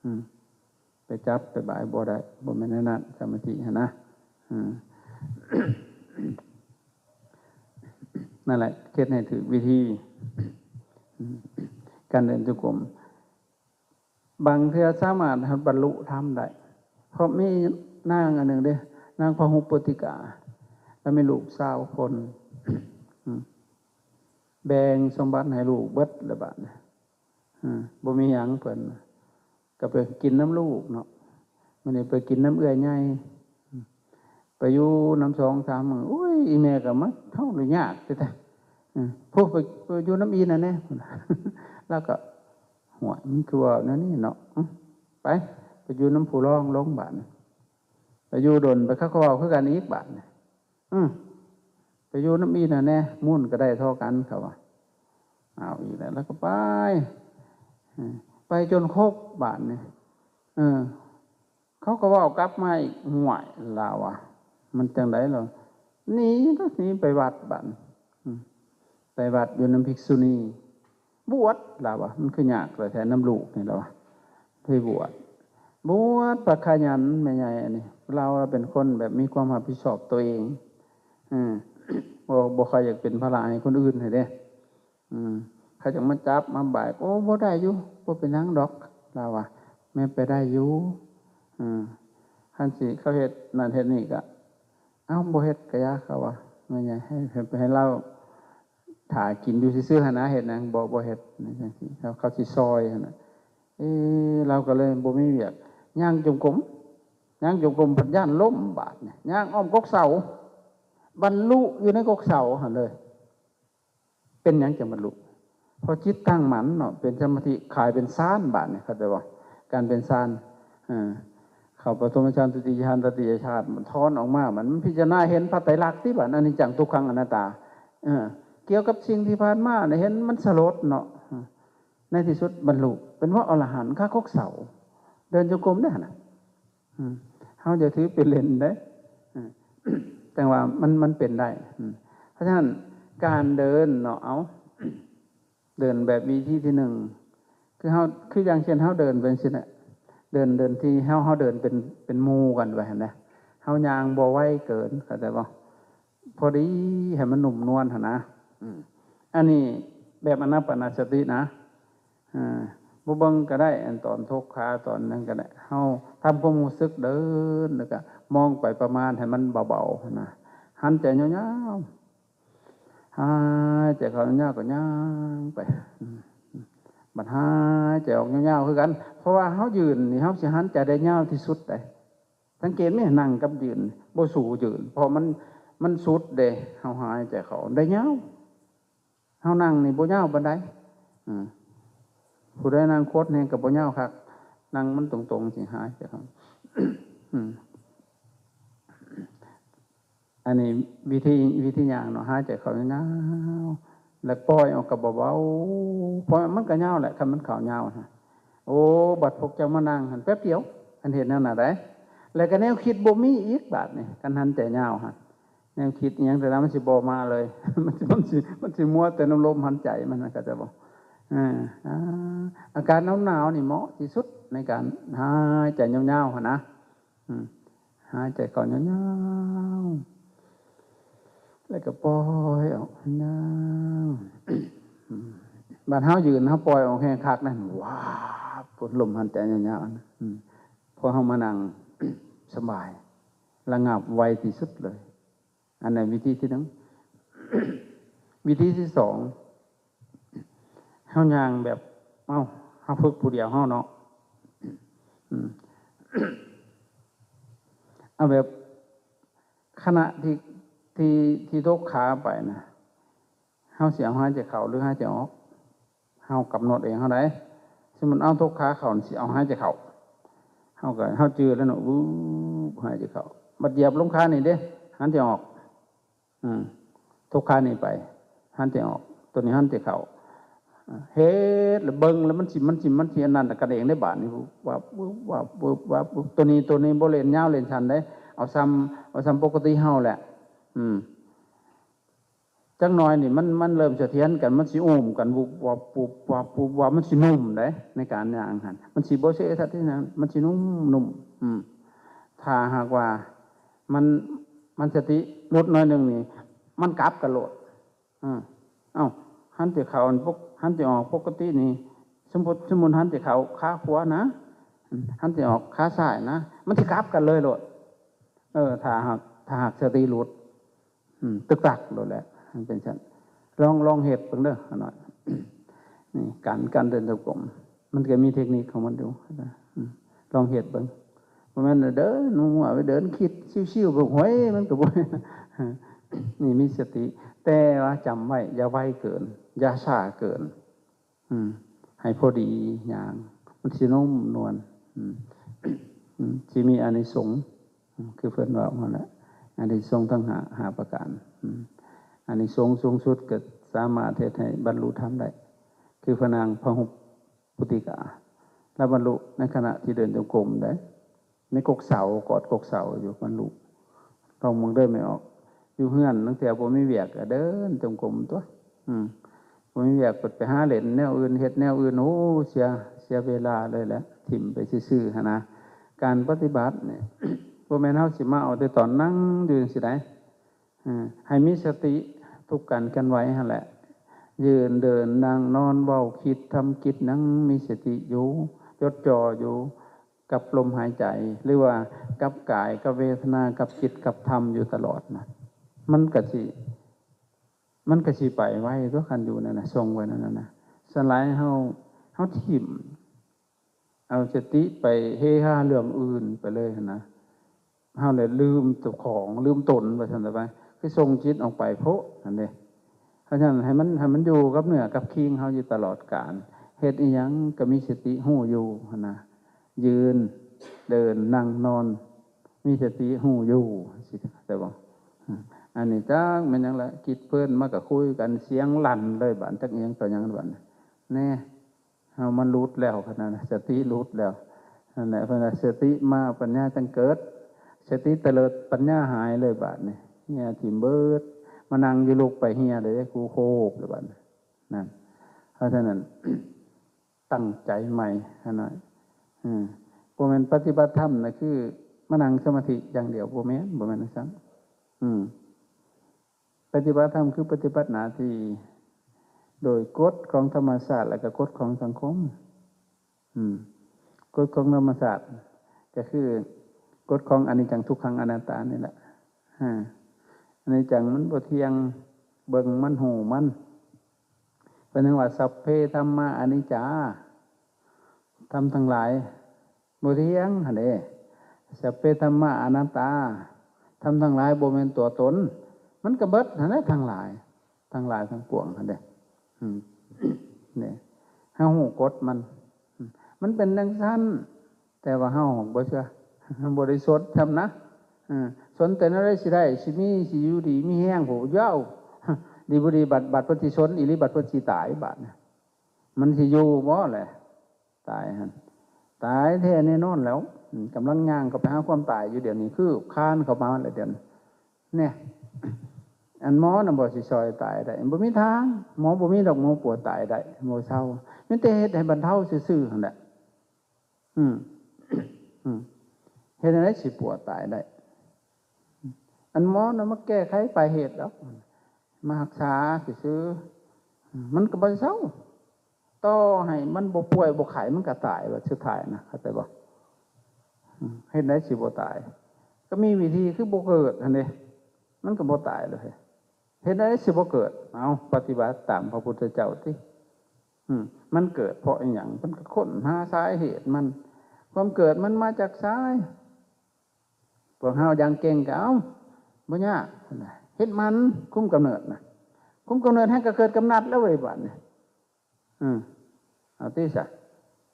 ອືມ ໄປຈັບໄປບາຍບໍ່ໄດ້ ບໍ່ແມ່ນແນວນັ້ນ ສະມາທິຫັ້ນນະ ອືມ ນັ້ນແຫຼະ ເຮັດໃຫ້ຖືກວິທີ ອືມ ການເດີນຈົງກົມ. ບາງເທື່ອສາມາດຮັບບັນລຸທຳໄດ້ ເພາະມີນາງອັນໜຶ່ງເດ້ ນາງພະຫຸປົດຕິກາ ລາວມີລູກຊາວຄົນ ອືມ ແບ່ງສົມບັດໃຫ້ລູກເບິດລະບາດນີ້ ອືມ ບໍ່ມີຫຍັງເພິ່ນ ກໍໄປກິນນຳລູກເນາະ ມື້ນີ້ໄປກິນນຳເອື້ອຍໃຫຍ່ ໄປຢູ່ນຳສອງສາມມື້ ໂອ້ຍ ອີແມ່ກໍມາເຮົາລະຍາກແທ້ໆ ອືມ ພວກໄປ ໄປຢູ່ນຳອີ່ນັ້ນແດ່ ລາວກໍ ຫ້ວຍ ມັນຄືວ່າແນວນີ້ເນາະ ອືມ ໄປ ໄປຢູ່ນຳຜູ້ລອງລົງບາດນີ້ ໄປຢູ່ດົນໄປ ເຂົາກໍເວົ້າຄືກັນອີກບາດນີ້ ອືມ ໄປຢູ່ນຳອີ່ນັ້ນແດ່ ມູນກໍໄດ້ທໍ່ກັນ ເຂົາວ່າ ເອົາອີກແລ້ວ ລາວກໍໄປ ອືມ ໄປຈົນຄົບບາດນີ້ ເອີ ເຂົາກໍເວົ້າກັບມາອີກ ຫ້ວຍ ລາວວ່າ ມັນຈັ່ງໃດລະ ໜີ ໜີໄປວັດບາດ ອືມ ໄປວັດຢູ່ນຳພິກສຸນີ ບວດ ລາວວ່າ ມັນຄືຍາກແທ້ນຳລູກນີ້ ລາວວ່າ ໄປບວດ ບວດພະຂະຫຍັນແມ່ໃຫຍ່ອັນນີ້ ລາວເປັນຄົນແບບມີຄວາມຮັບຜິດຊອບຕົວເອງ ເອີ ບໍ່ ບໍ່ຄ່ອຍຢາກເປັນພາລະໃຫ້ຄົນອື່ນຫັ້ນເດ້. ອືມ ເຂົາຈັ່ງມາຈັບມາບາຍ ໂອ້ ບໍ່ໄດ້ຢູ່ ບໍ່ເປັນຫຍັງດອກ ລາວວ່າ ແມ່ນໄປໄດ້ຢູ່ ເອີ ຄັນຊິເຂົາເຮັດນັ້ນເຮັດນີ້ກະ ເອົ້າ ບໍ່ເຮັດກະຢ່າ ເຂົາວ່າ ແມ່ໃຫຍ່ໃຫ້ ໃຫ້ ໃຫ້ລາວຖ້າກິນຢູ່ຊື່ໆຫັ້ນນະ ເຮັດຫຍັງ ບໍ່ ບໍ່ເຮັດ ຈັ່ງຊີ້ ເຂົາ ເຂົາຊິຊ່ອຍຫັ້ນນະ. ເອີ ລາວກໍເລີຍບໍ່ມີວຽກ ຍ່າງຈົງກົມ ຍ່າງຈົງກົມພັດຢ້ານລົ້ມບາດນີ້ ຍ່າງອ້ອມກົກເສົາ ບັນລຸຢູ່ໃນກົກເສົາຫັ້ນເລີຍ. ເປັນຫຍັງຈັ່ງບັນລຸ? ເພາະຈິດຕັ້ງໝັ້ນເນາະ ເປັນສະມາທິ ກາຍເປັນຊານບາດນີ້ ເຂົ້າໃຈບໍ່? ການເປັນຊານ ເອີ ເຂົ້າປະຖົມມະຊານ ທຸຕິຍະຊານ ຕະຕິຍະຊານ ມັນຖອນອອກມາ ມັນ ມັນພິຈາລະນາເຫັນພະໄຕລັກຕິບາດ ອະນິດຈັງ ທຸກຂັງ ອະນັດຕາ ເອີ ກ່ຽວກັບສິ່ງທີ່ຜ່ານມານີ້ ເຫັນມັນສະຫຼົດເນາະ ໃນທີ່ສຸດບັນລຸເປັນພະອໍລະຫັນຄາກົກເສົາ ເດີນຈົງກົມໄດ້ຫັ້ນນະ. ອືມ ເຮົາຢ່າຖືເປັນເລ່ນເດ້ ອືມ ແຕ່ວ່າມັນ ມັນເປັນໄດ້ ອືມ ເພາະສະນັ້ນການເດີນເນາະ ເອົາ ເດີນແບບວິທີທີໜຶ່ງ ຄືເຮົາ ຄືຢ່າງເຊັ່ນເຮົາເດີນໄປຈັ່ງຊີ້ແຫຼະ ເດີນ ເດີນທີ່ເຮົາ ເຮົາເດີນເປັນ ເປັນໝູ່ກັນໄປຫັ້ນນະ ເຮົາຍ່າງບໍ່ໄວເກີນ ເຂົ້າໃຈບໍ່? ພໍດີໃຫ້ມັນນຸ້ມນວນຫັ້ນນະ ອືມ ອັນນີ້ແບບອານາປານະສະຕິນະ ເອີ ບໍ່ເບິ່ງກໍໄດ້ ອັນຕອນທົກຂາຕອນນັ້ນກໍໄດ້ ເຮົາທຳຄວາມຮູ້ສຶກເດີນ ແລ້ວກໍມອງໄປປະມານໃຫ້ມັນເບົາໆຫັ້ນນະ ຫັນໃຈຍາວໆ ຫາຍໃຈເຂົ້າຍາວໆ ກໍຍ່າງໄປ ອືມ ບັດຫາຍໃຈອອກຍາວໆຄືກັນ ເພາະວ່າເຮົາຢືນນີ້ ເຮົາຊິຫັນໃຈໄດ້ຍາວທີ່ສຸດໃດ. ສັງເກດແມ້ ນັ່ງກັບຢືນ ບໍ່ສູ້ຢືນ ເພາະມັນ ມັນສຸດເດ້ ເຮົາຫາຍໃຈເຂົ້າໄດ້ຍາວ ເຮົານັ່ງນີ້ບໍ່ຍາວປານໃດ ອືມ ຜູ້ໃດນັ່ງຄົດແຮງກໍບໍ່ຍາວຄັກ ນັ່ງມັນຕົງໆ ຊິຫາຍໃຈເຂົ້າ ອືມ ອັນນີ້ວິທີ ວິທີຍ່າງເນາະ ຫາຍໃຈເຂົ້າຍາວໆ ແລ້ວປ່ອຍອອກກໍເບົາໆ ເພາະມັນກໍຍາວແຫຼະ ຄັນມັນເຂົ້າຍາວນະ. ໂອ້ ບັດພວກເຈົ້າມານັ່ງຫັ້ນແປັບດຽວ ຄັນເຮັດແນວນັ້ນໄດ໋ ແລ້ວກໍແນວຄິດບໍ່ມີອີກບາດນີ້ ຄັນຫັນໃຈຍາວຫັ້ນ ແນວຄິດອີ່ຫຍັງແຕ່ລະມັນຊິບໍ່ມາເລີຍ ມັນ ມັນຊິ ມັນຊິມົວແຕ່ນຳລົມຫັນໃຈມັນນະ ເຂົ້າໃຈບໍ່? ອາ ອາ ອາການໜາວໆນີ້ເໝາະທີ່ສຸດໃນການຫາຍໃຈຍາວໆຫັ້ນນະ ອືມ ຫາຍໃຈເຂົ້າຍາວໆ ແລ້ວກໍປ່ອຍອອກຍາວ ອືມ ບາດເຮົາຢືນ ເຮົາປ່ອຍອອກແຮງຄັກນັ້ນ ວາບ ພົ້ນລົມຫາຍໃຈຍາວໆ ອືມ ເພາະເຮົາມານັ່ງສະບາຍ ລະງັບໄວທີ່ສຸດເລີຍ. ອັນນັ້ນວິທີທີໜຶ່ງ. ວິທີທີສອງ ເຮົາຍ່າງແບບ ເອົ້າ ເຮົາຝຶກຜູ້ດຽວເຮົາເນາະ ອືມ ເອົາແບບຂະນະທີ່ ທີ່ ທີ່ຕົກຂາໄປນະ ເຮົາຊິເອົາຫາຍໃຈເຂົ້າ ຫຼື ຫາຍໃຈອອກ? ເຮົາກຳນົດເອງເຮົາໄດ໋ ສົມມຸດເອົາຕົກຂາເຂົ້າ ຊິເອົາຫາຍໃຈເຂົ້າ ເຮົາກໍ ເຮົາຈື່ແລ້ວເນາະ ວືບ ຫາຍໃຈເຂົ້າ ບັດຢຽບລົງຂານີ້ເດ້ ຫາຍໃຈອອກ ອືມ ຕົກຂານີ້ໄປ ຫາຍໃຈອອກ ໂຕນີ້ຫາຍໃຈເຂົ້າ ເຮັດແລ້ວເບິ່ງແລ້ວມັນຊິ ມັນຊິ ມັນຊິອັນນັ້ນກັນເອງເດ້ ບາດນີ້ ວືບ ວາບ ວືບ ວາບ ວືບ ວາບ ວືບ ໂຕນີ້ ໂຕນີ້ບໍ່ເຫຼັ້ນຍາວເຫຼັ້ນສັ້ນເດ້ ເອົາຊ່ຳ ເອົາຊ່ຳປົກກະຕິເຮົາແຫຼະ ອືມ. ຈັກໜ້ອຍນີ້ມັນ ມັນເລີ່ມສະຖຽນກັນ ມັນຊິອູ້ມກັນ ວຸບວັບ ວຸບວັບ ວຸບວັບ ມັນຊິນຸ້ມເດ້ ໃນການຍ່າງຫັ້ນ ມັນຊິບໍ່ເຊທະທິນະ ມັນຊິນຸ້ມໆ ອືມ ຖ້າຫາກວ່າມັນ ມັນສະຕິຫຼຸດໜ້ອຍໜຶ່ງນີ້ ມັນກັບກັນໂລດ ອືມ ເອົ້າ ຫັນແຕ່ເຂົ້າ ປົກ ຫັນແຕ່ອອກປົກກະຕິນີ້ ສົມມຸດ ສົມມຸດຫັນແຕ່ເຂົ້າຂາຂວານະ ຫັນແຕ່ອອກຂາຊ້າຍນະ ມັນຊິກັບກັນເລີຍໂລດ ເອີ ຖ້າຫາກ ຖ້າຫາກສະຕິຫຼຸດ ອືມ ຕຶກຕັກໂລດແຫຼະ ມັນເປັນຊັ້ນ ລອງ ລອງເຮັດເບິ່ງເດີ ຂະນ້ອຍ ນີ້ ການ ການເດີນຈົງກົມ ມັນກໍມີເທັກນິກຂອງມັນຢູ່ ອືມ ລອງເຮັດເບິ່ງ ບໍ່ແມ່ນເດີນມົວໆ ໄປເດີນຄິດຊິວໆ ໄປ ໂຫຍ ມັນກໍບໍ່ ນີ້ມີສະຕິ ແຕ່ວ່າຈຳໄວ້ ຢ່າໄວເກີນ ຢ່າຊ້າເກີນ ອືມ ໃຫ້ພໍດີຍ່າງ ມັນຊິນຸ້ມນວນ ອືມ ອືມ ຊິມີອານິສົງ ອືມ ຄືເພິ່ນເວົ້າຫັ້ນແຫຼະ ອານິສົງທັງຫ້າ ຫ້າປະການ ອືມ ອານິສົງສູງສຸດກໍສາມາດເຮັດໃຫ້ບັນລຸທຳໄດ້ ຄືພະນາງພະຮຸບປຸຕິກາ ລາວບັນລຸໃນຂະນະທີ່ເດີນຈົງກົມໄດ້ ໃນກົກເສົາ ກອດກົກເສົາຢູ່ ບັນລຸ ລອງເບິ່ງເດີແມ່ອອກ ຢູ່ເຮືອນລາງເທື່ອບໍ່ມີວຽກກໍເດີນຈົງກົມຕົວະ ອືມ ບໍ່ມີວຽກກໍໄປຫາເຫຼັ້ນແນວອື່ນ ເຮັດແນວອື່ນ ໂອ້ ເສຍ ເສຍເວລາເລີຍແຫຼະ ຖິ້ມໄປຊື່ໆຫັ້ນນະ ການປະຕິບັດນີ້ ບໍ່ແມ່ນເຮົາຊິມາເອົາແຕ່ຕອນນັ່ງຢູ່ຈັ່ງຊີ້ໃດ໋. ເອີ ໃຫ້ມີສະຕິທຸກການເຄື່ອນໄຫວຫັ້ນແຫຼະ ຢືນ ເດີນ ນັ່ງ ນອນ ເວົ້າ ຄິດ ທຳກິດ ຍັງມີສະຕິຢູ່ ຈົດຈ່ອຢູ່ກັບລົມຫາຍໃຈ ຫຼືວ່າກັບກາຍ ກັບເວທະນາ ກັບຈິດ ກັບທຳຢູ່ຕະຫຼອດນະ ມັນກະຊິ ມັນກະຊິໄປໄວຕົວະ ຄັນຢູ່ນັ້ນນະ ຊົງໄວ້ນັ້ນນະ. ສ່ວນຫຼາຍເຮົາ ເຮົາຖິ້ມ ເອົາສະຕິໄປເຮຮາເລື່ອງອື່ນໄປເລີຍຫັ້ນນະ ເຮົາແຫຼະລືມເຈົ້າຂອງ ລືມຕົນວ່າຊັ້ນຊະໄປ ຄືສົ່ງຈິດອອກໄປໂພະຫັ້ນເດ້. ເພາະສະນັ້ນໃຫ້ມັນ ໃຫ້ມັນຢູ່ກັບເນື້ອກັບຄີງເຮົາຢູ່ຕະຫຼອດການ ເຮັດອີ່ຫຍັງກໍມີສະຕິຮູ້ຢູ່ຫັ້ນນະ ຢືນ ເດີນ ນັ່ງ ນອນ ມີສະຕິຮູ້ຢູ່ ຊິເຂົ້າໃຈບໍ່? ອັນນີ້ຈັກແມ່ນຫຍັງລະ ຄິດເພີນມາກໍຄຸຍກັນ ສຽງລັ່ນເລີຍບາດ ຈັກອີ່ຫຍັງຕໍ່ຫຍັງບາດ ແນ່ ເຮົາມັນຫຼຸດແລ້ວຂະໜາດນັ້ນ ສະຕິຫຼຸດແລ້ວ ນັ້ນແຫຼະ ເພິ່ນວ່າສະຕິມາປັນຍາຈັ່ງເກີດ ສະຕິຕະເລີດປັນຍາຫາຍເລີຍບາດນີ້ ເຮຍຖິ້ມເບິດ ມານັ່ງຢູ່ລຸກໄປເຮຍເດ້ ກູໂຄບເລີຍບາດນັ້ນ. ເພາະສະນັ້ນ ຕັ້ງໃຈໃໝ່ຫັ້ນນະ ເອີ ບໍ່ແມ່ນປະຕິບັດທຳນະ ຄືມານັ່ງສະມາທິຢ່າງດຽວ ບໍ່ແມ່ນ ບໍ່ແມ່ນຈັ່ງຊັ້ນ ອືມ. ປະຕິບັດທຳຄືປະຕິບັດໜ້າທີ່ໂດຍກົດຂອງທຳມະຊາດ ແລະ ກໍກົດຂອງສັງຄົມ. ອືມ ກົດຂອງທຳມະຊາດກໍຄືກົດຂອງອະນິດຈັງ ທຸກຂັງ ອະນັດຕານີ້ແຫຼະ. ອາ ອະນິດຈັງມັນບໍ່ທ່ຽງ ເບິ່ງມັນ ຮູ້ມັນ. ເພິ່ນເອີ້ນວ່າ ສັບເພທຳມາອະນິດຈາ ທຳທັງຫຼາຍ ບໍ່ທ່ຽງຫັ້ນເດ້ ສັບເພທຳມາອະນັດຕາ ທຳທັງຫຼາຍບໍ່ແມ່ນຕົວຕົນ ມັນກໍເບິດຫັ້ນແຫຼະ ທັງຫຼາຍ ທັງຫຼາຍທັງປວງຫັ້ນເດ້. ອືມ ນີ້ ເຮົາຮູ້ກົດມັນ ມັນເປັນຈັ່ງຊັ້ນ ແຕ່ວ່າເຮົາບໍ່ເຊື່ອ ບໍ່ໄດ້ສົນຊ້ຳນະ ເອີ ສົນແຕ່ແນວໃດຊິໄດ້ ຊິມີ ຊິຢູ່ດີມີແຮງ ຜູ້ເວົ້າ ດີບໍ່ດີ ບັດ ບັດເພິ່ນຊິສົນອີ່ຫຼີ ບັດເພິ່ນຊິຕາຍ ບາດນີ້ ມັນຊິຢູ່ບໍ່ແຫຼະ? ຕາຍຫັ້ນ ຕາຍແທ້ແນ່ນອນແລ້ວ ອືມ ກຳລັງຍ່າງເຂົ້າໄປຫາຄວາມຕາຍຢູ່ດຽວນີ້ ຄືຄານເຂົ້າມາແລ້ວດຽວນີ້ ແນ່ ອັນໝໍນະບໍ່ຊິຊ່ອຍຕາຍໄດ້ ບໍ່ມີທາງ ໝໍບໍ່ມີດອກ ໝໍປົວຕາຍໄດ້ ບໍ່ເຊົາ ມີແຕ່ເຮັດໃຫ້ບັນເທົາຊື່ໆຫັ້ນແຫຼະ. ອືມ ອືມ ເຮັດຈັ່ງໃດຊິປົວຕາຍໄດ້? ອັນໝໍນະມາແກ້ໄຂປາຍເຫດດອກ ມາຮັກສາຊື່ໆ ມັນກໍບໍ່ເຊົາ ຕໍ່ໃຫ້ມັນບໍ່ປ່ວຍບໍ່ໄຂ້ ມັນກໍຕາຍບັດສຸດທ້າຍນະ ເຂົ້າໃຈບໍ່? ເຮັດໃດຊິບໍ່ຕາຍ? ກໍມີວິທີຄືບໍ່ເກີດຫັ້ນເດ້ ມັນກໍບໍ່ຕາຍເລີຍ. ເຮັດໃດຊິບໍ່ເກີດ? ເອົາ ປະຕິບັດຕາມພະພຸດທະເຈົ້າຕິ. ອືມ ມັນເກີດເພາະອີ່ຫຍັງ? ເພິ່ນກໍຄົ້ນຫາສາເຫດມັນ ຄວາມເກີດມັນມາຈາກໃສ? ພວກເຮົາຢ່າງເກັ່ງກໍເອົາ ບໍ່ຍາກ ເຮັດໝັນຄຸມກຳເນີດນະ ຄຸມກຳເນີດແຮ່ງກໍເກີດກຳນັດແລ້ວເວີຍບາດນີ້. ອືມ ເອົາຕິຊະ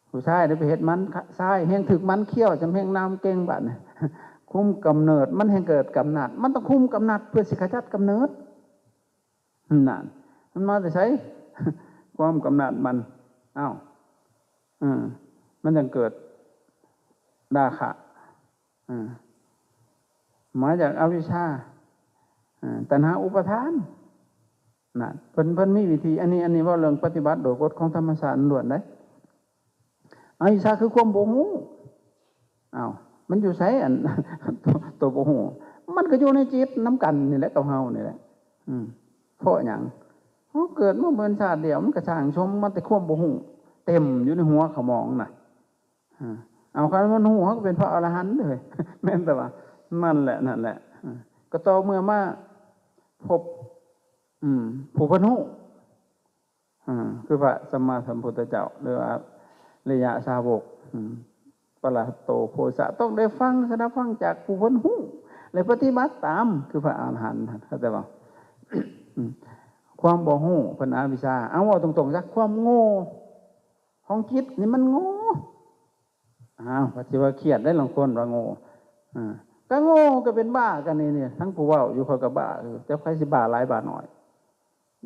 ຜູ້ຊາຍໄດ້ໄປເຮັດໝັນຊາຍ ແຮ່ງຖືກໝັນຂ້ຽວ ຈຳແຮ່ງນາມເກັ່ງບາດນີ້ ຄຸມກຳເນີດ ມັນແຮ່ງເກີດກຳນັດ ມັນຕ້ອງຄຸມກຳນັດເພື່ອຊິຂະຈັດກຳເນີດ. ນັ້ນ ມັນມາແຕ່ໃສ? ຄວາມກຳນັດມັນ ເອົ້າ ເອີ ມັນຈັ່ງເກີດລາຄະ ເອີ ມາຈາກອະວິຊຊາ ເອີ ຕັນຫາ ອຸປາທານ ນັ້ນ ເພິ່ນ ເພິ່ນມີວິທີ ອັນນີ້ ອັນນີ້ເວົ້າເລື່ອງປະຕິບັດໂດຍກົດຂອງທຳມະຊາດລ້ວນໄດ໋. ອະວິຊຊາຄືຄວາມບໍ່ຮູ້. ອ້າວ ມັນຢູ່ໃສ ອັນ ໂຕ ໂຕບໍ່ຮູ້? ມັນກໍຢູ່ໃນຈິດນຳກັນນີ້ແຫຼະ ກັບເຮົານີ້ແຫຼະ. ອືມ ເພາະຫຍັງ? ເຮົາເກີດມາເປັນຊາດດຽວ ມັນກໍສ້າງສົມມາແຕ່ຄວາມບໍ່ຮູ້ ເຕັມຢູ່ໃນຫົວຂະໝອງນະ. ເອີ ເອົາ ຄັນມັນຮູ້ ເຮົາກໍເປັນພະອະລະຫັນເລີຍ ແມ່ນແຕ່ວ່າ ນັ້ນແຫຼະ ນັ້ນແຫຼະ. ເອີ ກໍຕໍ່ເມື່ອມາພົບ ອືມ ຜູ້ເພິ່ນຮູ້ ເອີ ຄືພະສຳມາສຳພຸດທະເຈົ້າ ຫຼືວ່າອະລິຍະສາວົກ ອືມ ປະລະຫັດໂຕໂພຊະ ຕ້ອງໄດ້ຟັງ ສະດັບຟັງຈາກຜູ້ເພິ່ນຮູ້ ແລະ ປະຕິບັດຕາມ ຄືພະອະລະຫັນ ເຂົ້າໃຈບໍ່? ອືມ ຄວາມບໍ່ຮູ້ ເພິ່ນອະວິຊຊາ ເອົາ ເວົ້າຕົງໆ ຊະ ຄວາມໂງ່ຂອງຈິດນີ້ມັນໂງ່. ອ້າວ ກໍຊິວ່າຄຽດໄດ໋ ລາງຄົນວ່າໂງ່ ເອີ ກໍໂງ່ ກໍເປັນບ້າກັນນີ້ ທັງຜູ້ເວົ້າຢູ່ ຂ້ອຍກໍບ້າ ຈັກໃຜຊິບ້າຫຼາຍບ້າໜ້ອຍ.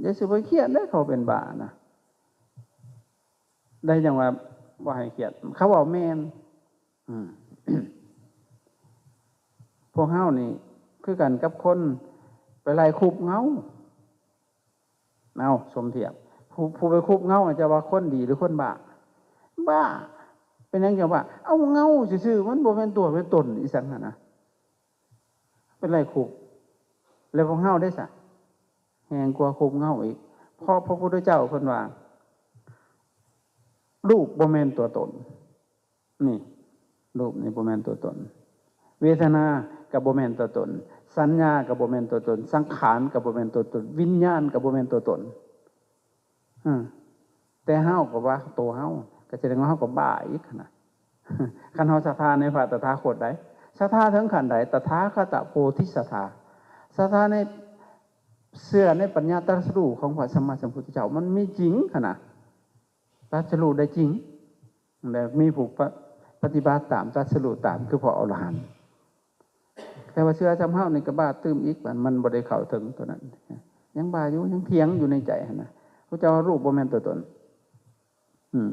ຢ່າຊິໄປຄຽດເດ້ ເຂົາເປັນບ້ານະ ໄດ້ຈັ່ງວ່າບໍ່ໃຫ້ຄຽດ ເຂົາເວົ້າແມ່ນ. ອືມ ພວກເຮົານີ້ຄືກັນກັບຄົນໄປໄລ່ຄຸບເງົາ. ເອົາ ສົມທຽບ ຜູ້ ຜູ້ໄປຄຸບເງົາ ຈະວ່າຄົນດີ ຫຼື ຄົນບ້າ? ບ້າ. ເປັນຫຍັງຈັ່ງວ່າ ເອົາເງົາຊື່ໆ ມັນບໍ່ແມ່ນຕົວແມ່ນຕົນອີ່ຫຍັງຫັ້ນນະ ເປັນໄລ່ຄຸບ. ແລ້ວພວກເຮົາເດ້ຊະ ແຮງກວ່າຄຸບເງົາອີກ ເພາະພະພຸດທະເຈົ້າເພິ່ນວ່າ ຮູບບໍ່ແມ່ນຕົວຕົນ. ນີ້ ຮູບນີ້ບໍ່ແມ່ນຕົວຕົນ, ເວທະນາກໍບໍ່ແມ່ນຕົວຕົນ, ສັນຍາກໍບໍ່ແມ່ນຕົວຕົນ, ສັງຂານກໍບໍ່ແມ່ນຕົວຕົນ, ວິນຍານກໍບໍ່ແມ່ນຕົວຕົນ. ອືມ ແຕ່ເຮົາກໍວ່າຕົວເຮົາ ກໍສະແດງວ່າເຮົາກໍບ້າອີກຫັ້ນນະ. ຄັນເຮົາສັດທາໃນພະຕະຖາຄົດໃດ ສັດທາເຖິງຂັ້ນໃດ? ຕະຖາຄະຕະໂພທິສັດທາ, ສັດທາໃນ ເຊື່ອໃນປັນຍາຕຣັດສະຮູ້ຂອງພະສຳມາສຳພຸດທະເຈົ້າ ມັນມີຈິງຫັ້ນນະ, ຕຣັດສະຮູ້ໄດ້ຈິງ ແລະ ມີຜູ້ປະ ປະຕິບັດຕາມ ຕຣັດສະຮູ້ຕາມ ຄືພວກອະລະຫັນ. ແຕ່ວ່າເຊື່ອສ່ຳເຮົານີ້ກໍບ້າຕື່ມອີກ, ມັນ ມັນບໍ່ໄດ້ເຂົ້າເຖິງຕົວນັ້ນ, ຍັງບ້າຢູ່ ຍັງຖຽງຢູ່ໃນໃຈຫັ້ນນະ. ພະເຈົ້າວ່າຮູບບໍ່ແມ່ນຕົວຕົນ. ອືມ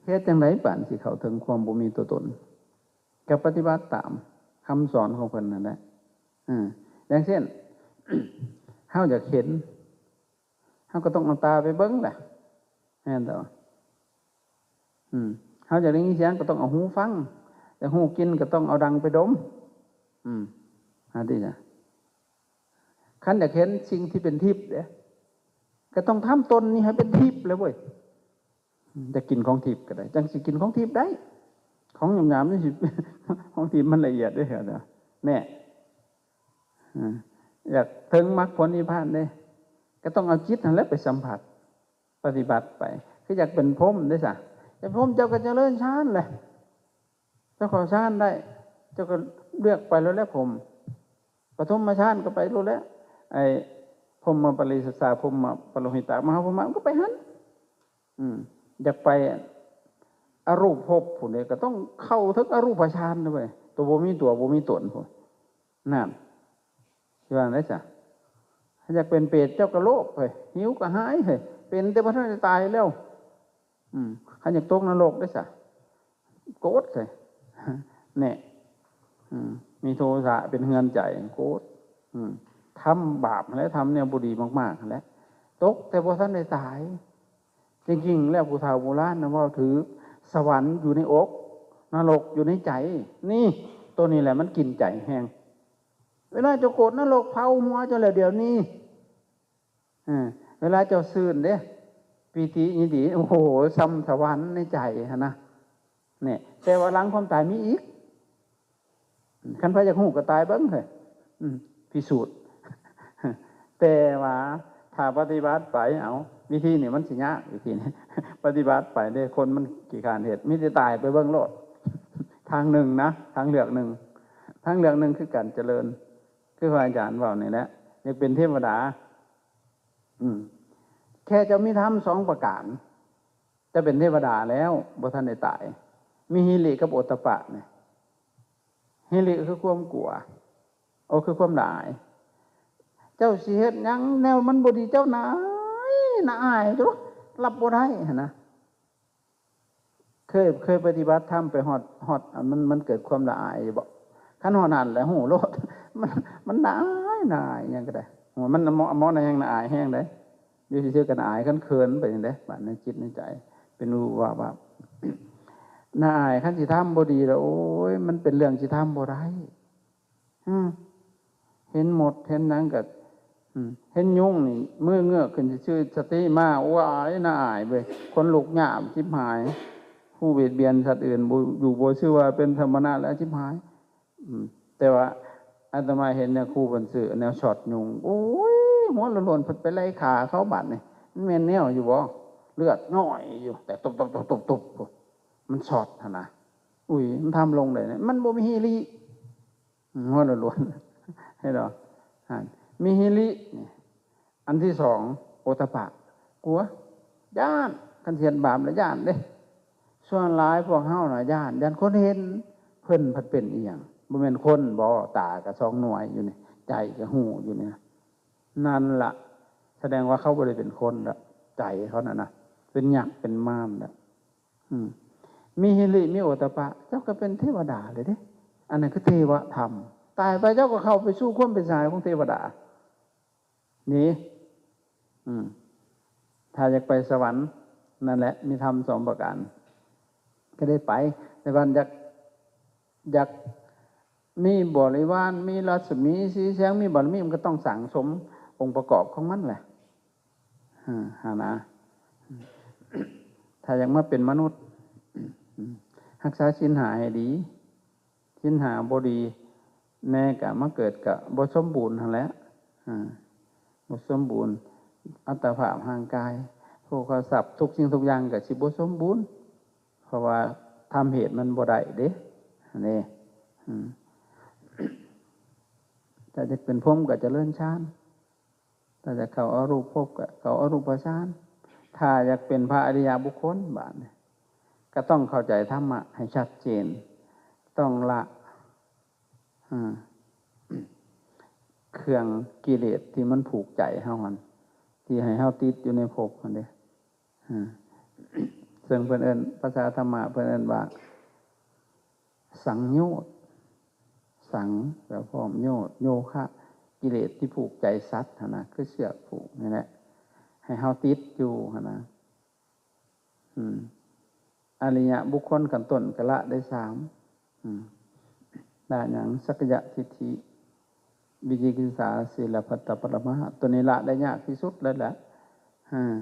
ເຮັດຈັ່ງໃດປານຊິເຂົ້າເຖິງຄວາມບໍ່ມີຕົວຕົນ? ກໍປະຕິບັດຕາມຄຳສອນຂອງເພິ່ນນັ້ນແຫຼະ. ເອີ ຢ່າງເຊັ່ນ ເຮົາຢາກເຫັນ ເຮົາກໍຕ້ອງເອົາຕາໄປເບິ່ງແຫຼະ ແມ່ນບໍ່? ອືມ ເຮົາຢາກໄດ້ຍິນສຽງກໍຕ້ອງເອົາຫູຟັງ, ຢາກຮູ້ກິ່ນກໍຕ້ອງເອົາດັງໄປດົມ. ອືມ ອັນນີ້ນະ ຄັນຢາກເຫັນສິ່ງທີ່ເປັນທິບເດ້ ກໍຕ້ອງທຳຕົນນີ້ໃຫ້ເປັນທິບແຫຼະເວີຍ. ຢາກກິນຂອງທິບກໍໄດ້ ຈັ່ງຊິກິນຂອງທິບໄດ້, ຂອງຫຍາບໆນີ້ຊິ ຂອງທີ່ມັນລະອຽດເດ້ ແນ່. ອາ ຢາກເຖິງມັກຜົນນິບພານເດ້ ກໍຕ້ອງເອົາຈິດຫັ້ນແຫຼະໄປສຳຜັດ ປະຕິບັດໄປ. ຄືຢາກເປັນພົມເດ້ຊະ, ເປັນພົມເຈົ້າກໍຈະເລີນຊານແຫຼະ, ເຈົ້າເຂົ້າຊານໄດ້ ເຈົ້າກໍເລືອກໄປໂລດແຫຼະພົມ, ປະຖົມມະຊານກໍໄປໂລດແຫຼະ, ໄອ້ພົມມະປະລິສັດສາ ພົມມະປະໂລຫິຕະ ມະຫາພົມມະ ມັນກໍໄປຫັ້ນ. ອືມ ຢາກໄປອະຮູບພົບພຸ້ນເດ້ ກໍຕ້ອງເຂົ້າເຖິງອະຮູບປະຊານເດ້ເວີຍ, ຕົວບໍ່ມີຕົວບໍ່ມີຕົນພຸ້ນ. ນັ້ນ ຊິວ່າຈັ່ງໃດຊະ? ຄັນຢາກເປັນເປດ ເຈົ້າກໍໂລບເຮີ້ຍ, ຫິວກໍຫາຍເຮີ້ຍ, ເປັນແຕ່ບໍ່ທັນໄດ້ຕາຍແລ້ວ. ອືມ ຄັນຢາກຕົກນະລົກເດ້ຊະ? ໂກດເຮີ້ຍ ແນ່. ອືມ ມີໂທສະເປັນເຮືອນໃຈ ໂກດ. ອືມ ທຳບາບຫັ້ນແຫຼະ ທຳແນວບໍ່ດີມາກໆຫັ້ນແຫຼະ ຕົກແຕ່ບໍ່ທັນໄດ້ຕາຍ. ຈິງໆແລ້ວຜູ້ເຖົ້າໂບລານນະເວົ້າຖືກ, ສະຫວັນຢູ່ໃນອົກ, ນະລົກຢູ່ໃນໃຈ. ນີ້ ໂຕນີ້ແຫຼະມັນກິນໃຈແຮງ. ເວລາເຈົ້າໂກດນະລົກເຜົາຫົວເຈົ້າແລ້ວດຽວນີ້, ເອີ ເວລາເຈົ້າຊື່ນເດ້ ປີຕິຍິນດີ ໂອ້ໂຫ ຊ່ຳສະຫວັນໃນໃຈຫັ້ນນະ. ນີ້ ແຕ່ວ່າຫຼັງຄວາມຕາຍມີອີກ. ຄັນໃຜຢາກຮູ້ກໍຕາຍເບິ່ງເຮີ້ຍ ອືມ ພິສູດ. ແຕ່ວ່າຖ້າປະຕິບັດໄປ ເອົາ ວິທີນີ້ມັນຊິຍາກ, ວິທີນີ້ປະຕິບັດໄປເດ້ ຄົນມັນຂີ້ຄ້ານເຮັດ ມີແຕ່ຕາຍໄປເບິ່ງໂລດ. ທາງໜຶ່ງນະ ທາງເລືອກໜຶ່ງ, ທາງເລືອກໜຶ່ງຄືການຈະເລີນ ຄືພະອາຈານເວົ້ານີ້ແຫຼະ ຢາກເປັນເທວະດາ. ອືມ ແຄ່ເຈົ້າມີທຳສອງປະການ ຈະເປັນເທວະດາແລ້ວ ບໍ່ທັນໄດ້ຕາຍ. ມີຫິລິກັບໂອດຕະປະນີ້. ຫິລິຄືຄວາມກົວ, ໂອ ຄືຄວາມລະອາຍ. ເຈົ້າຊິເຮັດຫຍັງແນວມັນບໍ່ດີ ເຈົ້າໜ້າອາຍ, ໜ້າອາຍ ເຈົ້າຮັບບໍ່ໄດ້ຫັ້ນນະ. ເຄີຍ ເຄີຍປະຕິບັດທຳໄປຮອດ ຮອດ ອັນ ມັນ ມັນເກີດຄວາມລະອາຍຢູ່ບໍ່? ຄັນຮອດນັ້ນແຫຼະຮູ້ໂລດ ມັນ ມັນໜ້າອາຍ ໜ້າອາຍຫຍັງກໍໄດ້. ໂອ້ຍ ມັນ ໝໍ ໝໍນະແຮງໜ້າອາຍແຮງເດ້. ຢູ່ຊື່ໆກໍໜ້າອາຍ ຄັນເຂີນໄປຈັ່ງໃດ ບາດໃນຈິດໃນໃຈເປັນວາບວາບ ໜ້າອາຍ. ຄັນຊິທຳບໍ່ດີແລ້ວ ໂອ້ຍ ມັນເປັນເລື່ອງຊິທຳບໍ່ໄດ້. ອືມ ເຫັນມົດເຫັນຫຍັງກໍ ອືມ ເຫັນຍຸງນີ້ ມືເງືອກຂຶ້ນຊື່ໆ ສະຕິມາ ໂອ້ຍ ໜ້າອາຍເວີຍ ຂົນລຸກຍາມຊິບຫາຍ. ຜູ້ບຽດບຽນສັດອື່ນ ບໍ່ ຢູ່ບໍ່ຊື່ວ່າເປັນສະມະນະແລ້ວຊິບຫາຍ. ອືມ ແຕ່ວ່າອາດຕະມາເຫັນແນວຄູເພິ່ນຊື້ແນວຊັອດຍຸງ ໂອ້ຍ ຫົວໂລ້ນໆ ເພິ່ນໄປໄລ່ຂ້າເຂົາບາດນີ້ ມັນແມ່ນແນວຢູ່ບໍ່? ເລືອດຍ້ອຍຢູ່ ແຕ່ຕຸບໆໆໆ ມັນຊັອດຫັ້ນນະ. ອຸ້ຍ ມັນທຳລົງໄດ້ ມັນບໍ່ມີຫິລິ. ຫົວໂລ້ນໆ ເຫັນບໍ່? ຫັ້ນ ມີຫິລິນີ້. ອັນທີສອງ ໂອດຕະປະ ກົວ ຢ້ານ. ຄັນເຮັດບາບແລ້ວຢ້ານເດ້. ສ່ວນຫຼາຍພວກເຮົານະຢ້ານ ຢ້ານຄົນເຫັນ. ເພິ່ນພັດເປັນອີ່ຫຍັງ? ບໍ່ແມ່ນຄົນບໍ? ຕາກໍສອງໜ່ວຍຢູ່ນີ້ ໃຈກໍຮູ້ຢູ່ນີ້. ນັ້ນລະ ສະແດງວ່າເຂົາບໍ່ໄດ້ເປັນຄົນລະ ໃຈເຂົານັ້ນນະ ເປັນຍັກເປັນມານລະ. ອືມ ມີຫິລິ ມີໂອດຕະປະ ເຈົ້າກໍເປັນເທວະດາເລີຍເດ້. ອັນນັ້ນຄືເທວະທຳ. ຕາຍໄປເຈົ້າກໍເຂົ້າໄປສູ່ຄວາມເປັນສະຫາຍຂອງເທວະດານີ້. ອືມ ຖ້າຢາກໄປສະຫວັນ ນັ້ນແຫຼະ ມີທຳສອງປະການ. ກໍໄດ້ໄປ ແຕ່ວ່າຢາກ ຢາກມີບໍລິວານ ມີລັດສະໝີສີແສງ ມີບາລະມີ ມັນກໍຕ້ອງສ້າງສົມອົງປະກອບຂອງມັນແຫຼະ ເອີ ຫັ້ນນະ. ຖ້າຢາກມາເປັນມະນຸດ ຮັກສາສິນຫ້າໃຫ້ດີ ສິນຫ້າບໍ່ດີແນ່ ກະມາເກີດກະບໍ່ສົມບູນຫັ້ນແຫຼະ ເອີ ບໍ່ສົມບູນ ອັດຕະພາບຮ່າງກາຍ ໂພຄະຊັບ ທຸກສິ່ງທຸກຢ່າງກະຊິບໍ່ສົມບູນ ເພາະວ່າທຳເຫດມັນບໍ່ໄດ້ເດ້ ອັນນີ້ ອືມ ຖ້າຈະເປັນພົມກໍຈະເລີນฌານ ຖ້າຈະເຂົ້າອະຮູບພົບກໍເຂົ້າອະຮູບປະຊານ ຖ້າຢາກເປັນພະອະລິຍະບຸກຄົນ ບາດນີ້ກໍຕ້ອງເຂົ້າໃຈທຳມະໃຫ້ຊັດເຈນ ຕ້ອງລະ ອາ ເຄື່ອງກິເລດທີ່ມັນຜູກໃຈເຮົາຫັ້ນ ທີ່ໃຫ້ເຮົາຕິດຢູ່ໃນພົບຫັ້ນເດ້ ອາ ເຊິ່ງເພິ່ນເອີ້ນ ພາສາທຳມະເພິ່ນເອີ້ນວ່າ ສັງໂຍດ ສັງ ແປວ່າພ້ອມ ໂຍດ ໂຍຄະ ກິເລດທີ່ຜູກໃຈສັດຫັ້ນນະ ຄືເຊືອກຜູກນີ້ແຫຼະ ໃຫ້ເຮົາຕິດຢູ່ຫັ້ນນະ ອືມ ອະລິຍະບຸກຄົນຂັ້ນຕົ້ນກໍລະໄດ້ສາມ ອືມ ລະຫຍັງ? ສັກກາຍະທິດຖິ ວິຈິກິດສາ ສີລະພັດຕະປະລະມາ ຕົວນີ້ລະໄດ້ຍາກທີ່ສຸດເລີຍແຫຼະ ອາ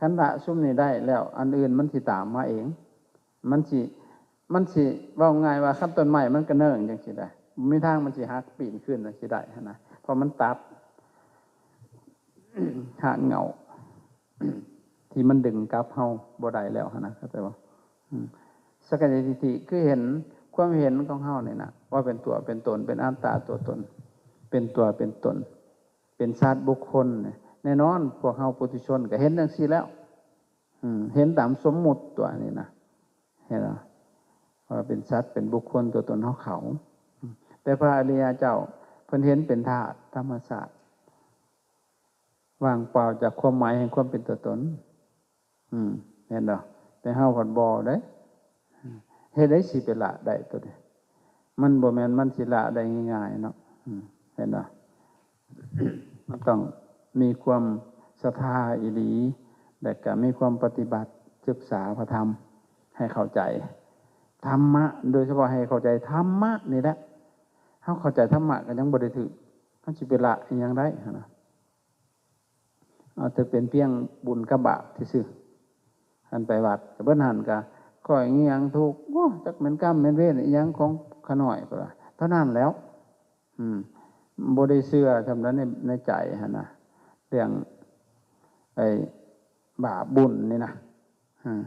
ຄັນລະຊຸມນີ້ໄດ້ແລ້ວ ອັນອື່ນມັນຊິຕາມມາເອງ ມັນຊິ ມັນຊິ ເວົ້າງ່າຍວ່າ ຄັນຕົ້ນໄມ້ມັນກະເນີ່ງຈັ່ງຊີ້ໄດ໋ ບໍ່ມີທາງມັນຊິຫັກປີນຂຶ້ນຈັ່ງຊີ້ໄດ້ຫັ້ນນະ ເພາະມັນຕັດຮາກເຫງົ້າ ທີ່ມັນດຶງກັບເຮົາບໍ່ໄດ້ແລ້ວຫັ້ນນະ ເຂົ້າໃຈບໍ່? ອືມ ສັກກາຍະທິດຖິຄືເຫັນ ຄວາມເຫັນຂອງເຮົານີ້ນະ ວ່າເປັນຕົວເປັນຕົນ ເປັນອັດຕາຕົວຕົນ ເປັນຕົວເປັນຕົນ ເປັນສັດບຸກຄົນ ແນ່ນອນ ພວກເຮົາປຸຖຸຊົນກໍເຫັນຈັ່ງຊີ້ແລ້ວ ອືມ ເຫັນຕາມສົມມຸດຕົວນີ້ນະ ເຫັນບໍ່? ວ່າເປັນສັດ ເປັນບຸກຄົນ ຕົວຕົນເຮົາເຂົາ ອືມ ແຕ່ພະອະລິຍະເຈົ້າ ເພິ່ນເຫັນເປັນທາດທຳມະຊາດ ວ່າງເປົ່າຈາກຄວາມໝາຍແຫ່ງຄວາມເປັນຕົວຕົນ ອືມ ເຫັນບໍ່? ແຕ່ເຮົາພັດບໍ່ເດ້ ເຮັດໃດຊິໄປລະໄດ້ຕົວນີ້? ມັນບໍ່ແມ່ນມັນຊິລະໄດ້ງ່າຍໆເນາະ ອືມ ເຫັນບໍ່? ມັນຕ້ອງມີຄວາມສັດທາອີ່ຫຼີ ແລະກະມີຄວາມປະຕິບັດ ສຶກສາພະທຳໃຫ້ເຂົ້າໃຈທຳມະ ໂດຍສະເພາະໃຫ້ເຂົ້າໃຈທຳມະນີ້ແຫຼະ ເຮົາເຂົ້າໃຈທຳມະກໍຍັງບໍ່ໄດ້ຖືກ ເຮົາຊິໄປລະອີ່ຫຍັງໄດ້ຫັ້ນນະ? ເອົາແຕ່ເປັນພຽງບຸນກັບບາບຊື່ໆ ຄັນໄປວັດກໍເບິດຫັ້ນ ກໍຂ້ອຍອີ່ຫຍັງທຸກ ໂອ້ ຈັກແມ່ນກຳແມ່ນເວນອີ່ຫຍັງຂອງຂ້ານ້ອຍ ເທົ່ານັ້ນແລ້ວ ອືມ ບໍ່ໄດ້ເຊື່ອສ່ຳໃດໃນ ໃນໃຈຫັ້ນນະ ເລື່ອງໄອ້ບາບບຸນນີ້ນະ ອາ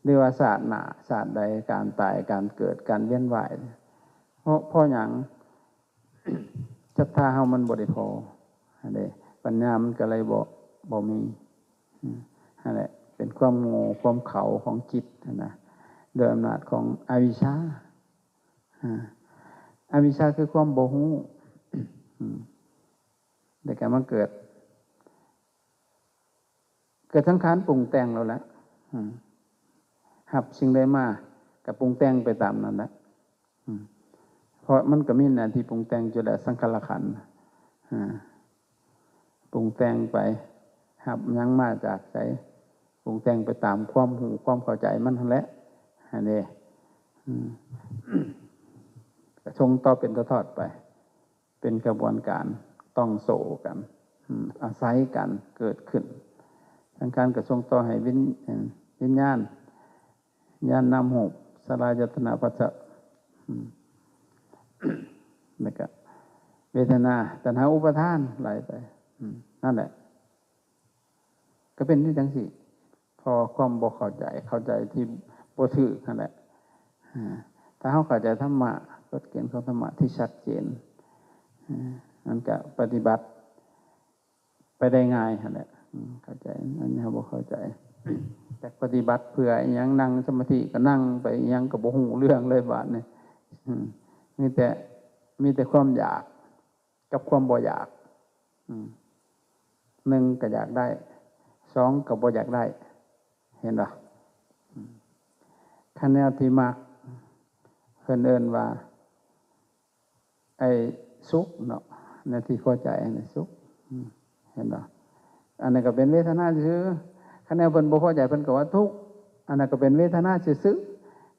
ຫຼືວ່າຊາດໜ້າຊາດໃດ ການຕາຍ ການເກີດ ການວຽນວ່າຍ ເພາະ ເພາະຫຍັງ? ສັດທາເຮົາມັນບໍ່ໄດ້ພໍຫັ້ນເດ້ ປັນຍາມັນກໍເລີຍບໍ່ ບໍ່ມີ ອືມ ຫັ້ນແຫຼະ ເປັນຄວາມໂງ່ ຄວາມເຂົາຂອງຈິດຫັ້ນນະ ໂດຍອຳນາດຂອງອະວິຊຊາ ອາ ອະວິຊຊາຄືຄວາມບໍ່ຮູ້ ອືມ ແລ້ວກໍມາເກີດ ເກີດສັງຂານປຸງແຕ່ງແລ້ວແຫຼະ ອືມ ຮັບສິ່ງໃດມາກໍປຸງແຕ່ງໄປຕາມນັ້ນແຫຼະ ອືມ ເພາະມັນກໍມີໜ້າທີ່ປຸງແຕ່ງຢູ່ແລ້ວ ສັງຂາລະຂັນ ອາ ປຸງແຕ່ງໄປ ຮັບຫຍັງມາຈາກໃສ ປຸງແຕ່ງໄປຕາມຄວາມຮູ້ຄວາມເຂົ້າໃຈມັນຫັ້ນແຫຼະ ຫັ້ນເດ້ ອືມ ກໍສົ່ງຕໍ່ເປັນທອດໆໄປ ເປັນຂະບວນການຕ່ອງໂສ້ກັນ ອາໄສກັນເກີດຂຶ້ນ ສັງຂານກໍສົ່ງຕໍ່ໃຫ້ວິນ ວິນຍານ ຍານນາມຮູບ ສະລາຍະຕະນະ ພັດສະ ແລ້ວກະເວທະນາ ຕັນຫາ ອຸປາທານ ໄລ່ໄປ ນັ້ນແຫຼະ ກໍເປັນຢູ່ຈັ່ງຊີ້ ເພາະຄວາມບໍ່ເຂົ້າໃຈ ເຂົ້າໃຈທີ່ບໍ່ຖືກຫັ້ນແຫຼະ ອາ ຖ້າເຮົາເຂົ້າໃຈທຳມະ ກົດເກນຂອງທຳມະທີ່ຊັດເຈນ ອາ ມັນກະປະຕິບັດໄປໄດ້ງ່າຍຫັ້ນແຫຼະ ອືມ ເຂົ້າໃຈ ອັນນີ້ເຮົາບໍ່ເຂົ້າໃຈ ຈັກປະຕິບັດເພື່ອອີ່ຫຍັງ ນັ່ງສະມາທິກໍນັ່ງໄປ ອີ່ຫຍັງກໍບໍ່ຮູ້ເລື່ອງເລີຍບາດນີ້ ອືມ ມີແຕ່ ມີແຕ່ຄວາມຢາກ ກັບຄວາມບໍ່ຢາກ ອືມ ໜຶ່ງກໍຢາກໄດ້ ສອງກໍບໍ່ຢາກໄດ້ ເຫັນບໍ່? ອືມ ຄັນແນວທີ່ມັກ ເພິ່ນເອີ້ນວ່າ ໄອ້ສຸກເນາະ ແນວທີ່ພໍໃຈຫັ້ນນະ ສຸກ ອືມ ເຫັນບໍ່? ອັນນັ້ນກໍເປັນເວທະນາຊື່ໆ ຄັນແນວເພິ່ນບໍ່ພໍໃຈ ເພິ່ນກໍວ່າທຸກ ອັນນັ້ນກໍເປັນເວທະນາຊື່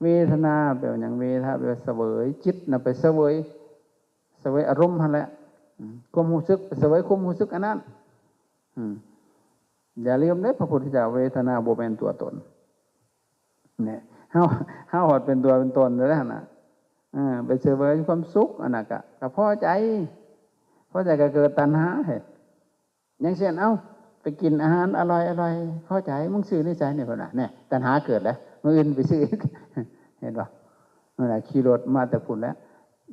ເວທະນາແປວ່າຫຍັງ? ເວທະນາແປວ່າສະເຫວີຍ, ຈິດນະໄປສະເຫວີຍ, ສະເຫວີຍອາລົມຫັ້ນແຫຼະ. ອືມ ຄວາມຮູ້ສຶກ ໄປສະເຫວີຍຄວາມຮູ້ສຶກອັນນັ້ນ. ອືມ ຢ່າລືມເດ້ ພະພຸດທະເຈົ້າ, ເວທະນາບໍ່ແມ່ນຕົວຕົນ. ແນ່ ເຮົາ ເຮົາຮອດເປັນຕົວເປັນຕົນແລ້ວຫັ້ນນະ. ເອີ ໄປສະເຫວີຍຄວາມສຸກ ອັນນັ້ນກະ ກະພໍໃຈ, ພໍໃຈກະເກີດຕັນຫາເດ້. ຢ່າງເຊັ່ນ ເອົ້າ ໄປກິນອາຫານອະລ່ອຍໆ ພໍໃຈ, ມຶງຊື້ໃນໃສນີ້ ເພິ່ນວ່າ. ແນ່ ຕັນຫາເກີດແລ້ວ, ມື້ອື່ນໄປຊື້ອີກ. ເຫັນບໍ່? ນັ້ນແຫຼະ ຂີ່ລົດມາແຕ່ພຸ້ນແຫຼະ,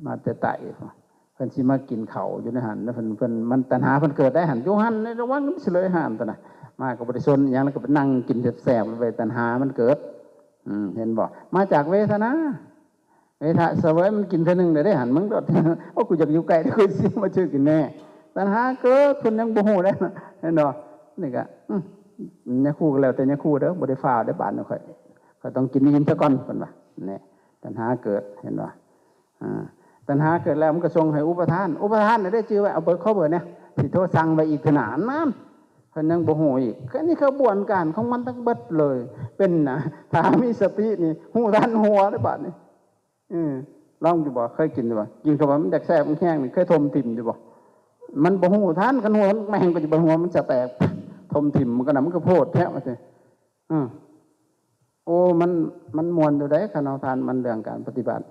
ມາແຕ່ໃຕ້ ເພິ່ນຊິມາກິນເຂົ້າຢູ່ໃນຫັ້ນ ແລ້ວເພິ່ນ ເພິ່ນ ມັນຕັນຫາເພິ່ນເກີດໄດ້ຫັ້ນ ຢູ່ຫັ້ນ ໃນລະຫວ່າງນັ້ນຊິເລີຍຮ້ານຕົວນະ ມາກໍບໍ່ໄດ້ສົນຫຍັງ ແລ້ວກໍໄປນັ່ງກິນແຊບໆ ໄປ ຕັນຫາມັນເກີດ. ອືມ ເຫັນບໍ່? ມາຈາກເວທະນາ. ເວທະສະເຫວີຍມັນກິນເທື່ອໜຶ່ງໄດ້ເດ້ຫັ້ນ ມຶງໂດດ. ໂອ້ ກູຢາກຢູ່ໃກ້ ກູຊິມາຊື້ກິນແນ່. ຕັນຫາເກີດ ເພິ່ນຍັງບໍ່ຮູ້ເດ້ ເຫັນບໍ່? ນີ້ກະ ອືມ ຍາຄູກໍແລ້ວແຕ່ຍາຄູເດີ ບໍ່ໄດ້ຟ້າວເດ້ ບາດນີ້ຂ້ອຍ ຂ້ອຍຕ້ອງກິນອີ່ມຊະກ່ອນ ເພິ່ນວ່າ. ແນ່ ຕັນຫາເກີດ ເຫັນບໍ່? ອ່າ ຕັນຫາເກີດແລ້ວ ມັນກໍສົ່ງໃຫ້ອຸປະທານ. ອຸປະທານນະເດ້ ຈື່ໄວ້ ເອົາເບີ ຂໍເບີແດ່ ຊິໂທສັ່ງໄວ້ອີກເທື່ອໜ້າ. ນັ້ນ ເພິ່ນຍັງບໍ່ຮູ້ອີກ. ອັນນີ້ຂະບວນການຂອງມັນທັງເບິດເລີຍ ເປັນນະ. ຖ້າມີສະຕິນີ້ ຮູ້ທັນຫົວເດ້ບາດນີ້. ເອີ ລອງຢູ່ບໍ່? ເຄີຍກິນຢູ່ບໍ່? ກິນເຂົ້າໄປມັນຢາກແຊບ ມັນແຮງນີ້ ເຄີຍຖົມຖິ້ມຢູ່ບໍ່? ມັນບໍ່ຮູ້ທັນ, ຄັນຮູ້ແມ່ງກໍຈະບໍ່ຮູ້ ມັນຈະແຕກ ຖົມຖິ້ມ. ມັນກໍນະ ມັນກໍໂພດແທ້ວ່າຊີ້. ອື ໂອ້ ມັນ ມັນມ່ວນຢູ່ໃດ໋ ຄັນເຮົາທານມັນເລື່ອງການປະຕິບັດ.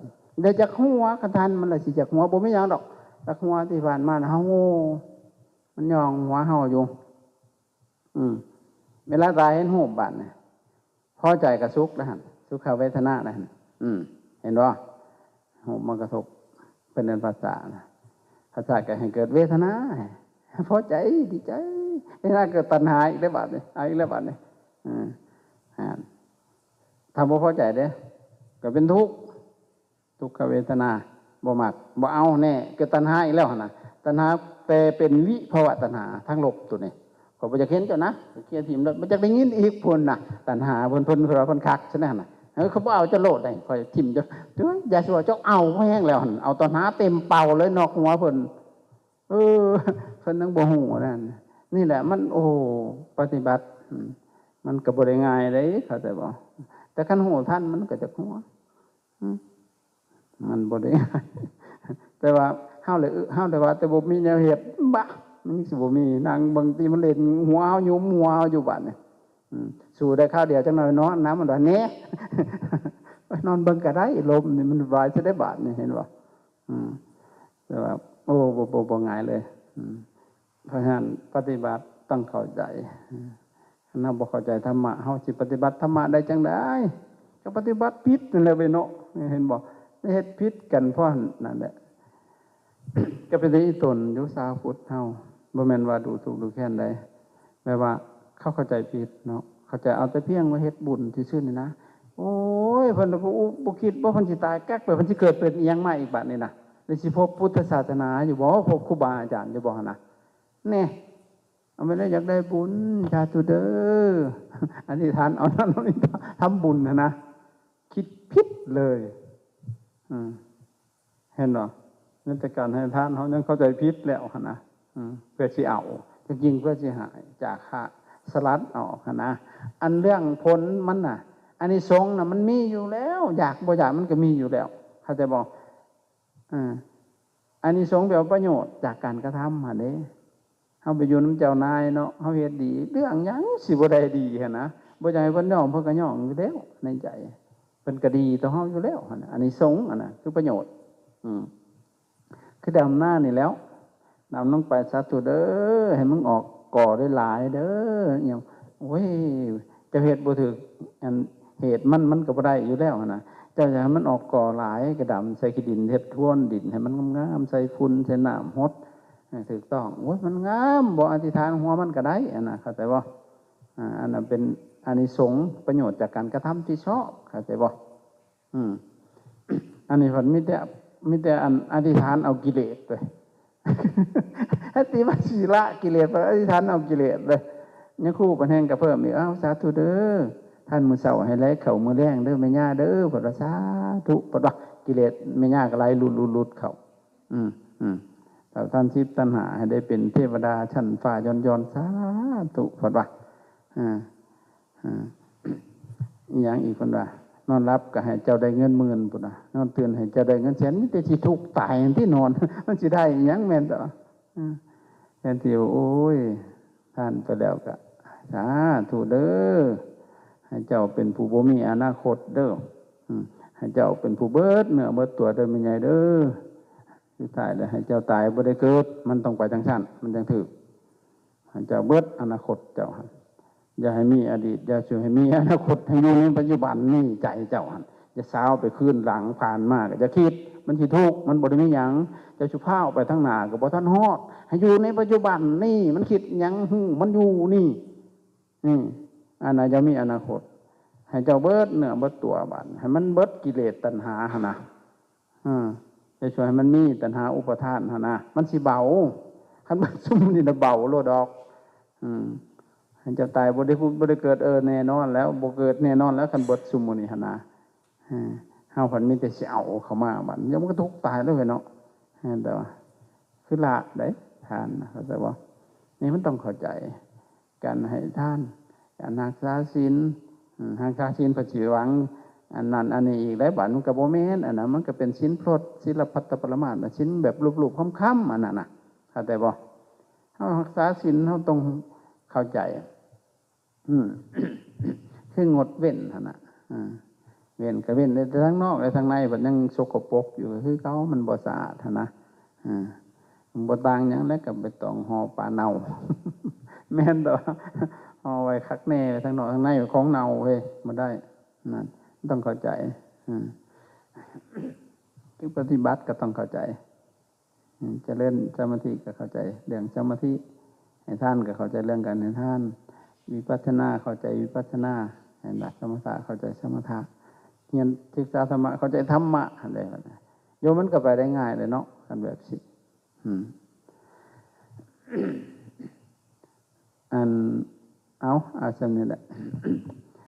ແຕ່ຈັກຫົວ ຄັນທານມັນລະຊິຈັກຫົວ ບໍ່ມີຫຍັງດອກ. ຈັກຫົວທີ່ຜ່ານມານະ ເຮົາ ມັນຍ່ອງຫົວເຮົາຢູ່. ອື ເວລາຕາເຫັນຮູບບາດນີ້ ພໍໃຈກໍສຸກແລ້ວຫັ້ນ ສຸຂະເວທະນາແລ້ວຫັ້ນ. ອື ເຫັນບໍ່? ຮູບມາກະທົບ ເພິ່ນເອີ້ນຜັດສະນະ, ຜັດສະກໍໃຫ້ເກີດເວທະນາ ພໍໃຈ ດີໃຈ. ເວທະນາເກີດຕັນຫາອີກແລ້ວບາດນີ້ ເອົາອີກແລ້ວບາດນີ້. ອື ຫັ້ນ ຖ້າບໍ່ພໍໃຈເດ້ ກໍເປັນທຸກ ທຸກຂະເວທະນາ ບໍ່ມັກ ບໍ່ເອົາແນ່ ເກີດຕັນຫາອີກແລ້ວຫັ້ນນະ. ຕັນຫາແປເປັນວິພາວະຕັນຫາ ທາງລົບໂຕນີ້. ຂ້ອຍບໍ່ຢາກເຫັນເຈົ້ານະ, ເຄຍຖິ້ມໂລດ, ບໍ່ຢາກໄດ້ຍິນອີກພຸ້ນນະ. ຕັນຫາເພິ່ນ ເພິ່ນ ເພິ່ນວ່າເພິ່ນຄັກຊະແນວນະ. ເອີ ຂ້ອຍບໍ່ເອົາເຈົ້າໂລດໄດ໋, ຂ້ອຍຖິ້ມເຈົ້າ. ໂອ້ຍ ຢ່າຊິວ່າເຈົ້າເອົາແຮງແລ້ວຫັ້ນ, ເອົາຕໍ່ໜ້າເຕັມເປົ່າເລີຍ ນອກຫົວເພິ່ນ. ເອີ ເພິ່ນຍັງບໍ່ຮູ້ນັ້ນ. ນີ້ແຫຼະ ມັນ ໂອ້ ປະຕິບັດ ອືມ ມັນກໍບໍ່ໄດ້ງ່າຍເດ້ ເຂົ້າໃຈບໍ່? ແຕ່ຄັນຮູ້ທັນ ມັນກໍຈັກຮູ້. ອືມ ມັນບໍ່ໄດ້ ແຕ່ວ່າເຮົາແຫຼະ ເອີ ເຮົາແຕ່ວ່າແຕ່ບໍ່ມີແນວເຮັດ ບາ ມັນຊິບໍ່ມີ. ນັ່ງເບິ່ງຕິ ມັນຫຼິ້ນຫົວເຮົາ ຍຸມຫົວເຮົາຢູ່ບາດນີ້. ອືມ ສູ້ໄດ້ຄາວດຽວ ຈັກໜ້ອຍນອນນຳ ມັນວ່າແນ່ ນອນເບິ່ງກໍໄດ້ ລົມນີ້ມັນວາຍຊະໄດ້ບາດນີ້ ເຫັນບໍ່? ອືມ ແຕ່ວ່າ ໂອ້ ບໍ່ ບໍ່ ບໍ່ງ່າຍເລີຍ. ອືມ ເພາະສະນັ້ນ ປະຕິບັດຕ້ອງເຂົ້າໃຈ. ຄັນເຮົາບໍ່ເຂົ້າໃຈທຳມະ ເຮົາຊິປະຕິບັດທຳມະໄດ້ຈັ່ງໃດ? ກໍປະຕິບັດຜິດນັ້ນແຫຼະເວີຍເນາະ, ເຫັນບໍ່? ເຮັດຜິດກັນເພາະນັ້ນແຫຼະ. ກໍເປັນອີ່ຕົນຢູ່ຊາວພຸດເຮົາ, ບໍ່ແມ່ນວ່າດູຖູກດູແຄນໃດ, ແບບວ່າເຂົາເຂົ້າໃຈຜິດເນາະ, ເຂົ້າໃຈເອົາແຕ່ພຽງວ່າເຮັດບຸນຊື່ໆນີ້ນະ. ໂອ້ຍ ເພິ່ນບໍ່ ບໍ່ຄິດບໍ່ເພິ່ນຊິຕາຍກັກໄປ, ເພິ່ນຊິເກີດເປັນອີ່ຫຍັງມາອີກບາດນີ້ນະ? ຫຼືຊິພົບພຸດທະສາສະໜາຢູ່ບໍ່? ພົບຄູບາອາຈານຢູ່ບໍ່ຫັ້ນນະ? ແນ່ ເອົາໄປແລ້ວ ຢາກໄດ້ບຸນ ສາທຸເດີ ອະທິຖານເອົານັ້ນເອົານີ້ ທຳບຸນຫັ້ນນະ. ຄິດຜິດເລີຍ. ອືມ ເຫັນບໍ່? ໃນແຕ່ການໃຫ້ທານ ເຮົາຍັງເຂົ້າໃຈຜິດແລ້ວຫັ້ນນະ. ອືມ ເພື່ອຊິເອົາ ທີ່ຈິງເພື່ອຊິໃຫ້ ຈາຄະ ສະຫຼັດອອກຫັ້ນນະ. ອັນເລື່ອງຜົນມັນນະ ອານິສົງນະ ມັນມີຢູ່ແລ້ວ, ຢາກບໍ່ຢາກມັນກໍມີຢູ່ແລ້ວ ເຂົ້າໃຈບໍ່? ອາ ອານິສົງແປວ່າປະໂຫຍດຈາກການກະທຳຫັ້ນເດ້. ເຮົາໄປຢູ່ນຳເຈົ້ານາຍເນາະ, ເຮົາເຮັດດີ ເລື່ອງຫຍັງຊິບໍ່ໄດ້ດີຫັ້ນນະ. ບໍ່ຢາກໃຫ້ເພິ່ນຍ້ອງ ເພິ່ນກໍຍ້ອງຢູ່ແລ້ວໃນໃຈ, ເພິ່ນກໍດີຕໍ່ເຮົາຢູ່ແລ້ວຫັ້ນນະ. ອານິສົງຫັ້ນນະ ຄືປະໂຫຍດ. ອືມ ຄືດຳນານີ້ແລ້ວ ດຳລົງໄປ ສາທຸເດີ ໃຫ້ມັນອອກກໍໄດ້ຫຼາຍເດີ. ອີ່ຫຍັງ ໂອ້ຍ ເຈົ້າເຮັດບໍ່ຖືກອັນເຫດມັນ ມັນກໍບໍ່ໄດ້ຢູ່ແລ້ວຫັ້ນນະ. ເຈົ້າຢາກໃຫ້ມັນອອກກໍຫຼາຍ ກໍດຳໃສ່ຂີ້ດິນ ເຮັດພຣວນດິນໃຫ້ມັນງາມໆ ໃສ່ຝຸ່ນ ໃສ່ນ້ຳຫົດໃຫ້ຖືກຕ້ອງ. ໂອ້ຍ ມັນງາມ ບໍ່ອະທິຖານຫົວມັນກໍໄດ້ຫັ້ນນະ, ເຂົ້າໃຈບໍ່? ອາ ອັນນັ້ນເປັນອານິສົງ ປະໂຫຍດຈາກການກະທຳທີ່ຊອບ, ເຂົ້າໃຈບໍ່? ອືມ ອັນນີ້ເພິ່ນມີແຕ່ ມີແຕ່ອັນອະທິຖານເອົາກິເລດເລີຍ. ອະທິມາສີລະກິເລດ ເພິ່ນອະທິຖານເອົາກິເລດເລີຍ. ຍາຄູເພິ່ນແຮ່ງກະເພີ່ມອີກ, ອ້າວ ສາທຸເດີ ທ່ານ ມື້ເຊົ້າໃຫ້ໄຫຼເຂົ້າມື້ແລງເດີແມ່ຍ່າເດີ, ເພິ່ນວ່າ ສາທຸ ເພິ່ນວ່າ ກິເລດແມ່ຍ່າກໍໄຫຼຫຼຸດໆໆເຂົ້າ. ອືມ ອືມ ຖ້າທ່ານສິບຕັນຫາໃຫ້ໄດ້ເປັນເທວະດາຊັ້ນຟ້າຍ້ອນໆ ສາທຸ ເພິ່ນວ່າ. ອາ ອາ ອີ່ຫຍັງອີກເພິ່ນວ່າ ນອນຫຼັບກໍໃຫ້ເຈົ້າໄດ້ເງິນໝື່ນພຸ້ນນະ ນອນຕື່ນໃຫ້ເຈົ້າໄດ້ເງິນແສນ ມີແຕ່ຊິທຸກຕາຍຫັ້ນຕິນອນ ມັນຊິໄດ້ອີ່ຫຍັງແມ່ນບໍ່? ເອີ ແທນທີ່ວ່າ ໂອ້ຍ ທ່ານໄປແລ້ວກໍ ສາທຸເດີ້ ໃຫ້ເຈົ້າເປັນຜູ້ບໍ່ມີອະນາຄົດເດີ້ ອືມ ໃຫ້ເຈົ້າເປັນຜູ້ເບິດເນື້ອເບິດຕົວເດີ້ແມ່ໃຫຍ່ເດີ້ ສຸດທ້າຍແລ້ວໃຫ້ເຈົ້າຕາຍບໍ່ໄດ້ເກີດ ມັນຕ້ອງໄປຈັ່ງຊັ້ນ ມັນຈັ່ງຖືກ ໃຫ້ເຈົ້າເບິດອະນາຄົດເຈົ້າຫັ້ນ ຢ່າໃຫ້ມີອະດີດ ຢ່າສູ່ໃຫ້ມີອະນາຄົດ ໃຫ້ຢູ່ໃນປັດຈຸບັນນີ້ ໃຈເຈົ້າຫັ້ນ ຢ່າຊາວໄປຄືນຫຼັງ ຜ່ານມາກໍຢ່າຄິດ ມັນຊິທຸກ ມັນບໍ່ໄດ້ມີຫຍັງ ເຈົ້າຊິພ້າວໄປທາງໜ້າກໍບໍ່ທັນຮອດ ໃຫ້ຢູ່ໃນປັດຈຸບັນນີ້ ມັນຄິດຫຍັງຮູ້ມັນຢູ່ນີ້ ນີ້ ອັນນັ້ນຢ່າມີອະນາຄົດ ໃຫ້ເຈົ້າເບິດເນື້ອເບິດຕົວບາດ ໃຫ້ມັນເບິດກິເລດຕັນຫາຫັ້ນນະ ເອີ ຈະຊ່ວຍໃຫ້ມັນມີຕັນຫາອຸປາທານຫັ້ນນະ ມັນຊິເບົາ ຄັນເບິດຊຸມນີ້ນະເບົາໂລດດອກ ອືມ ໃຫ້ເຈົ້າຕາຍບໍ່ໄດ້ຜຸດບໍ່ໄດ້ເກີດ ເອີ ແນ່ນອນແລ້ວ ບໍ່ເກີດແນ່ນອນແລ້ວ ຄັນເບິດຊຸມນີ້ຫັ້ນນະ ເອີ ເຮົາພັດມີແຕ່ຊິເອົາເຂົ້າມາ ບັດນີ້ມັນກໍທຸກຕາຍແລ້ວເວີຍເນາະ ເອີ ແຕ່ວ່າ ຄືລະໄດ໋ ທານນະ ເຂົ້າໃຈບໍ່? ນີ້ມັນຕ້ອງເຂົ້າໃຈ ການໃຫ້ທານ ການຮັກສາສິນ ອືມ ຮັກສາສິນເພິ່ນຊິຫວັງອັນນັ້ນອັນນີ້ອີກໄດ໋ ບາດມັນກໍບໍ່ແມ່ນ ອັນນັ້ນມັນກໍເປັນສິນພົດ ສິນລະພັດຕະປະລະມາດ ສິນແບບຮູບໆຄຳໆ ອັນນັ້ນນະ ເຂົ້າໃຈບໍ່? ເຮົາຮັກສາສິນ ເຮົາຕ້ອງເຂົ້າໃຈ ອືມ ຄືງົດເວັ້ນຫັ້ນນະ ອາ ເວັ້ນກໍເວັ້ນໄດ້ແຕ່ທາງນອກ ແລະ ທາງໃນບັດຍັງສົກກະປົກຢູ່ ກໍຄືເກົ່າ ມັນບໍ່ສະອາດຫັ້ນນະ ອາ ບໍ່ຕ່າງຫຍັງແຫຼະກັບໃບຕອງຫໍ່ປາເນົ່າ ແມ່ນດອກ ຫໍ່ໄວ້ຄັກແນ່ ໄວ້ທາງນອກທາງໃນ ຂອງເນົ່າເວີຍ ບໍ່ໄດ້ ນັ້ນ ຕ້ອງເຂົ້າໃຈ ອາ ຄືປະຕິບັດກໍຕ້ອງເຂົ້າໃຈ ອືມ ຈະເລີນສະມາທິກໍເຂົ້າໃຈເລື່ອງສະມາທິ ໃຫ້ທານກໍເຂົ້າໃຈເລື່ອງການໃຫ້ທານ ວິປັດສະນາເຂົ້າໃຈວິປັດສະນາ ໃຫ້ຫຼັກສະມະຖະເຂົ້າໃຈສະມະຖະ ຮຽນສຶກສາທຳມະເຂົ້າໃຈທຳມະຫັ້ນແຫຼະ ໂຍມ ມັນກໍໄປໄດ້ງ່າຍເລີຍເນາະ ຄັນແບບຊີ້ ອືມ ອັນ ເອົາ ເອົາສ່ຳນີ້ແຫຼະ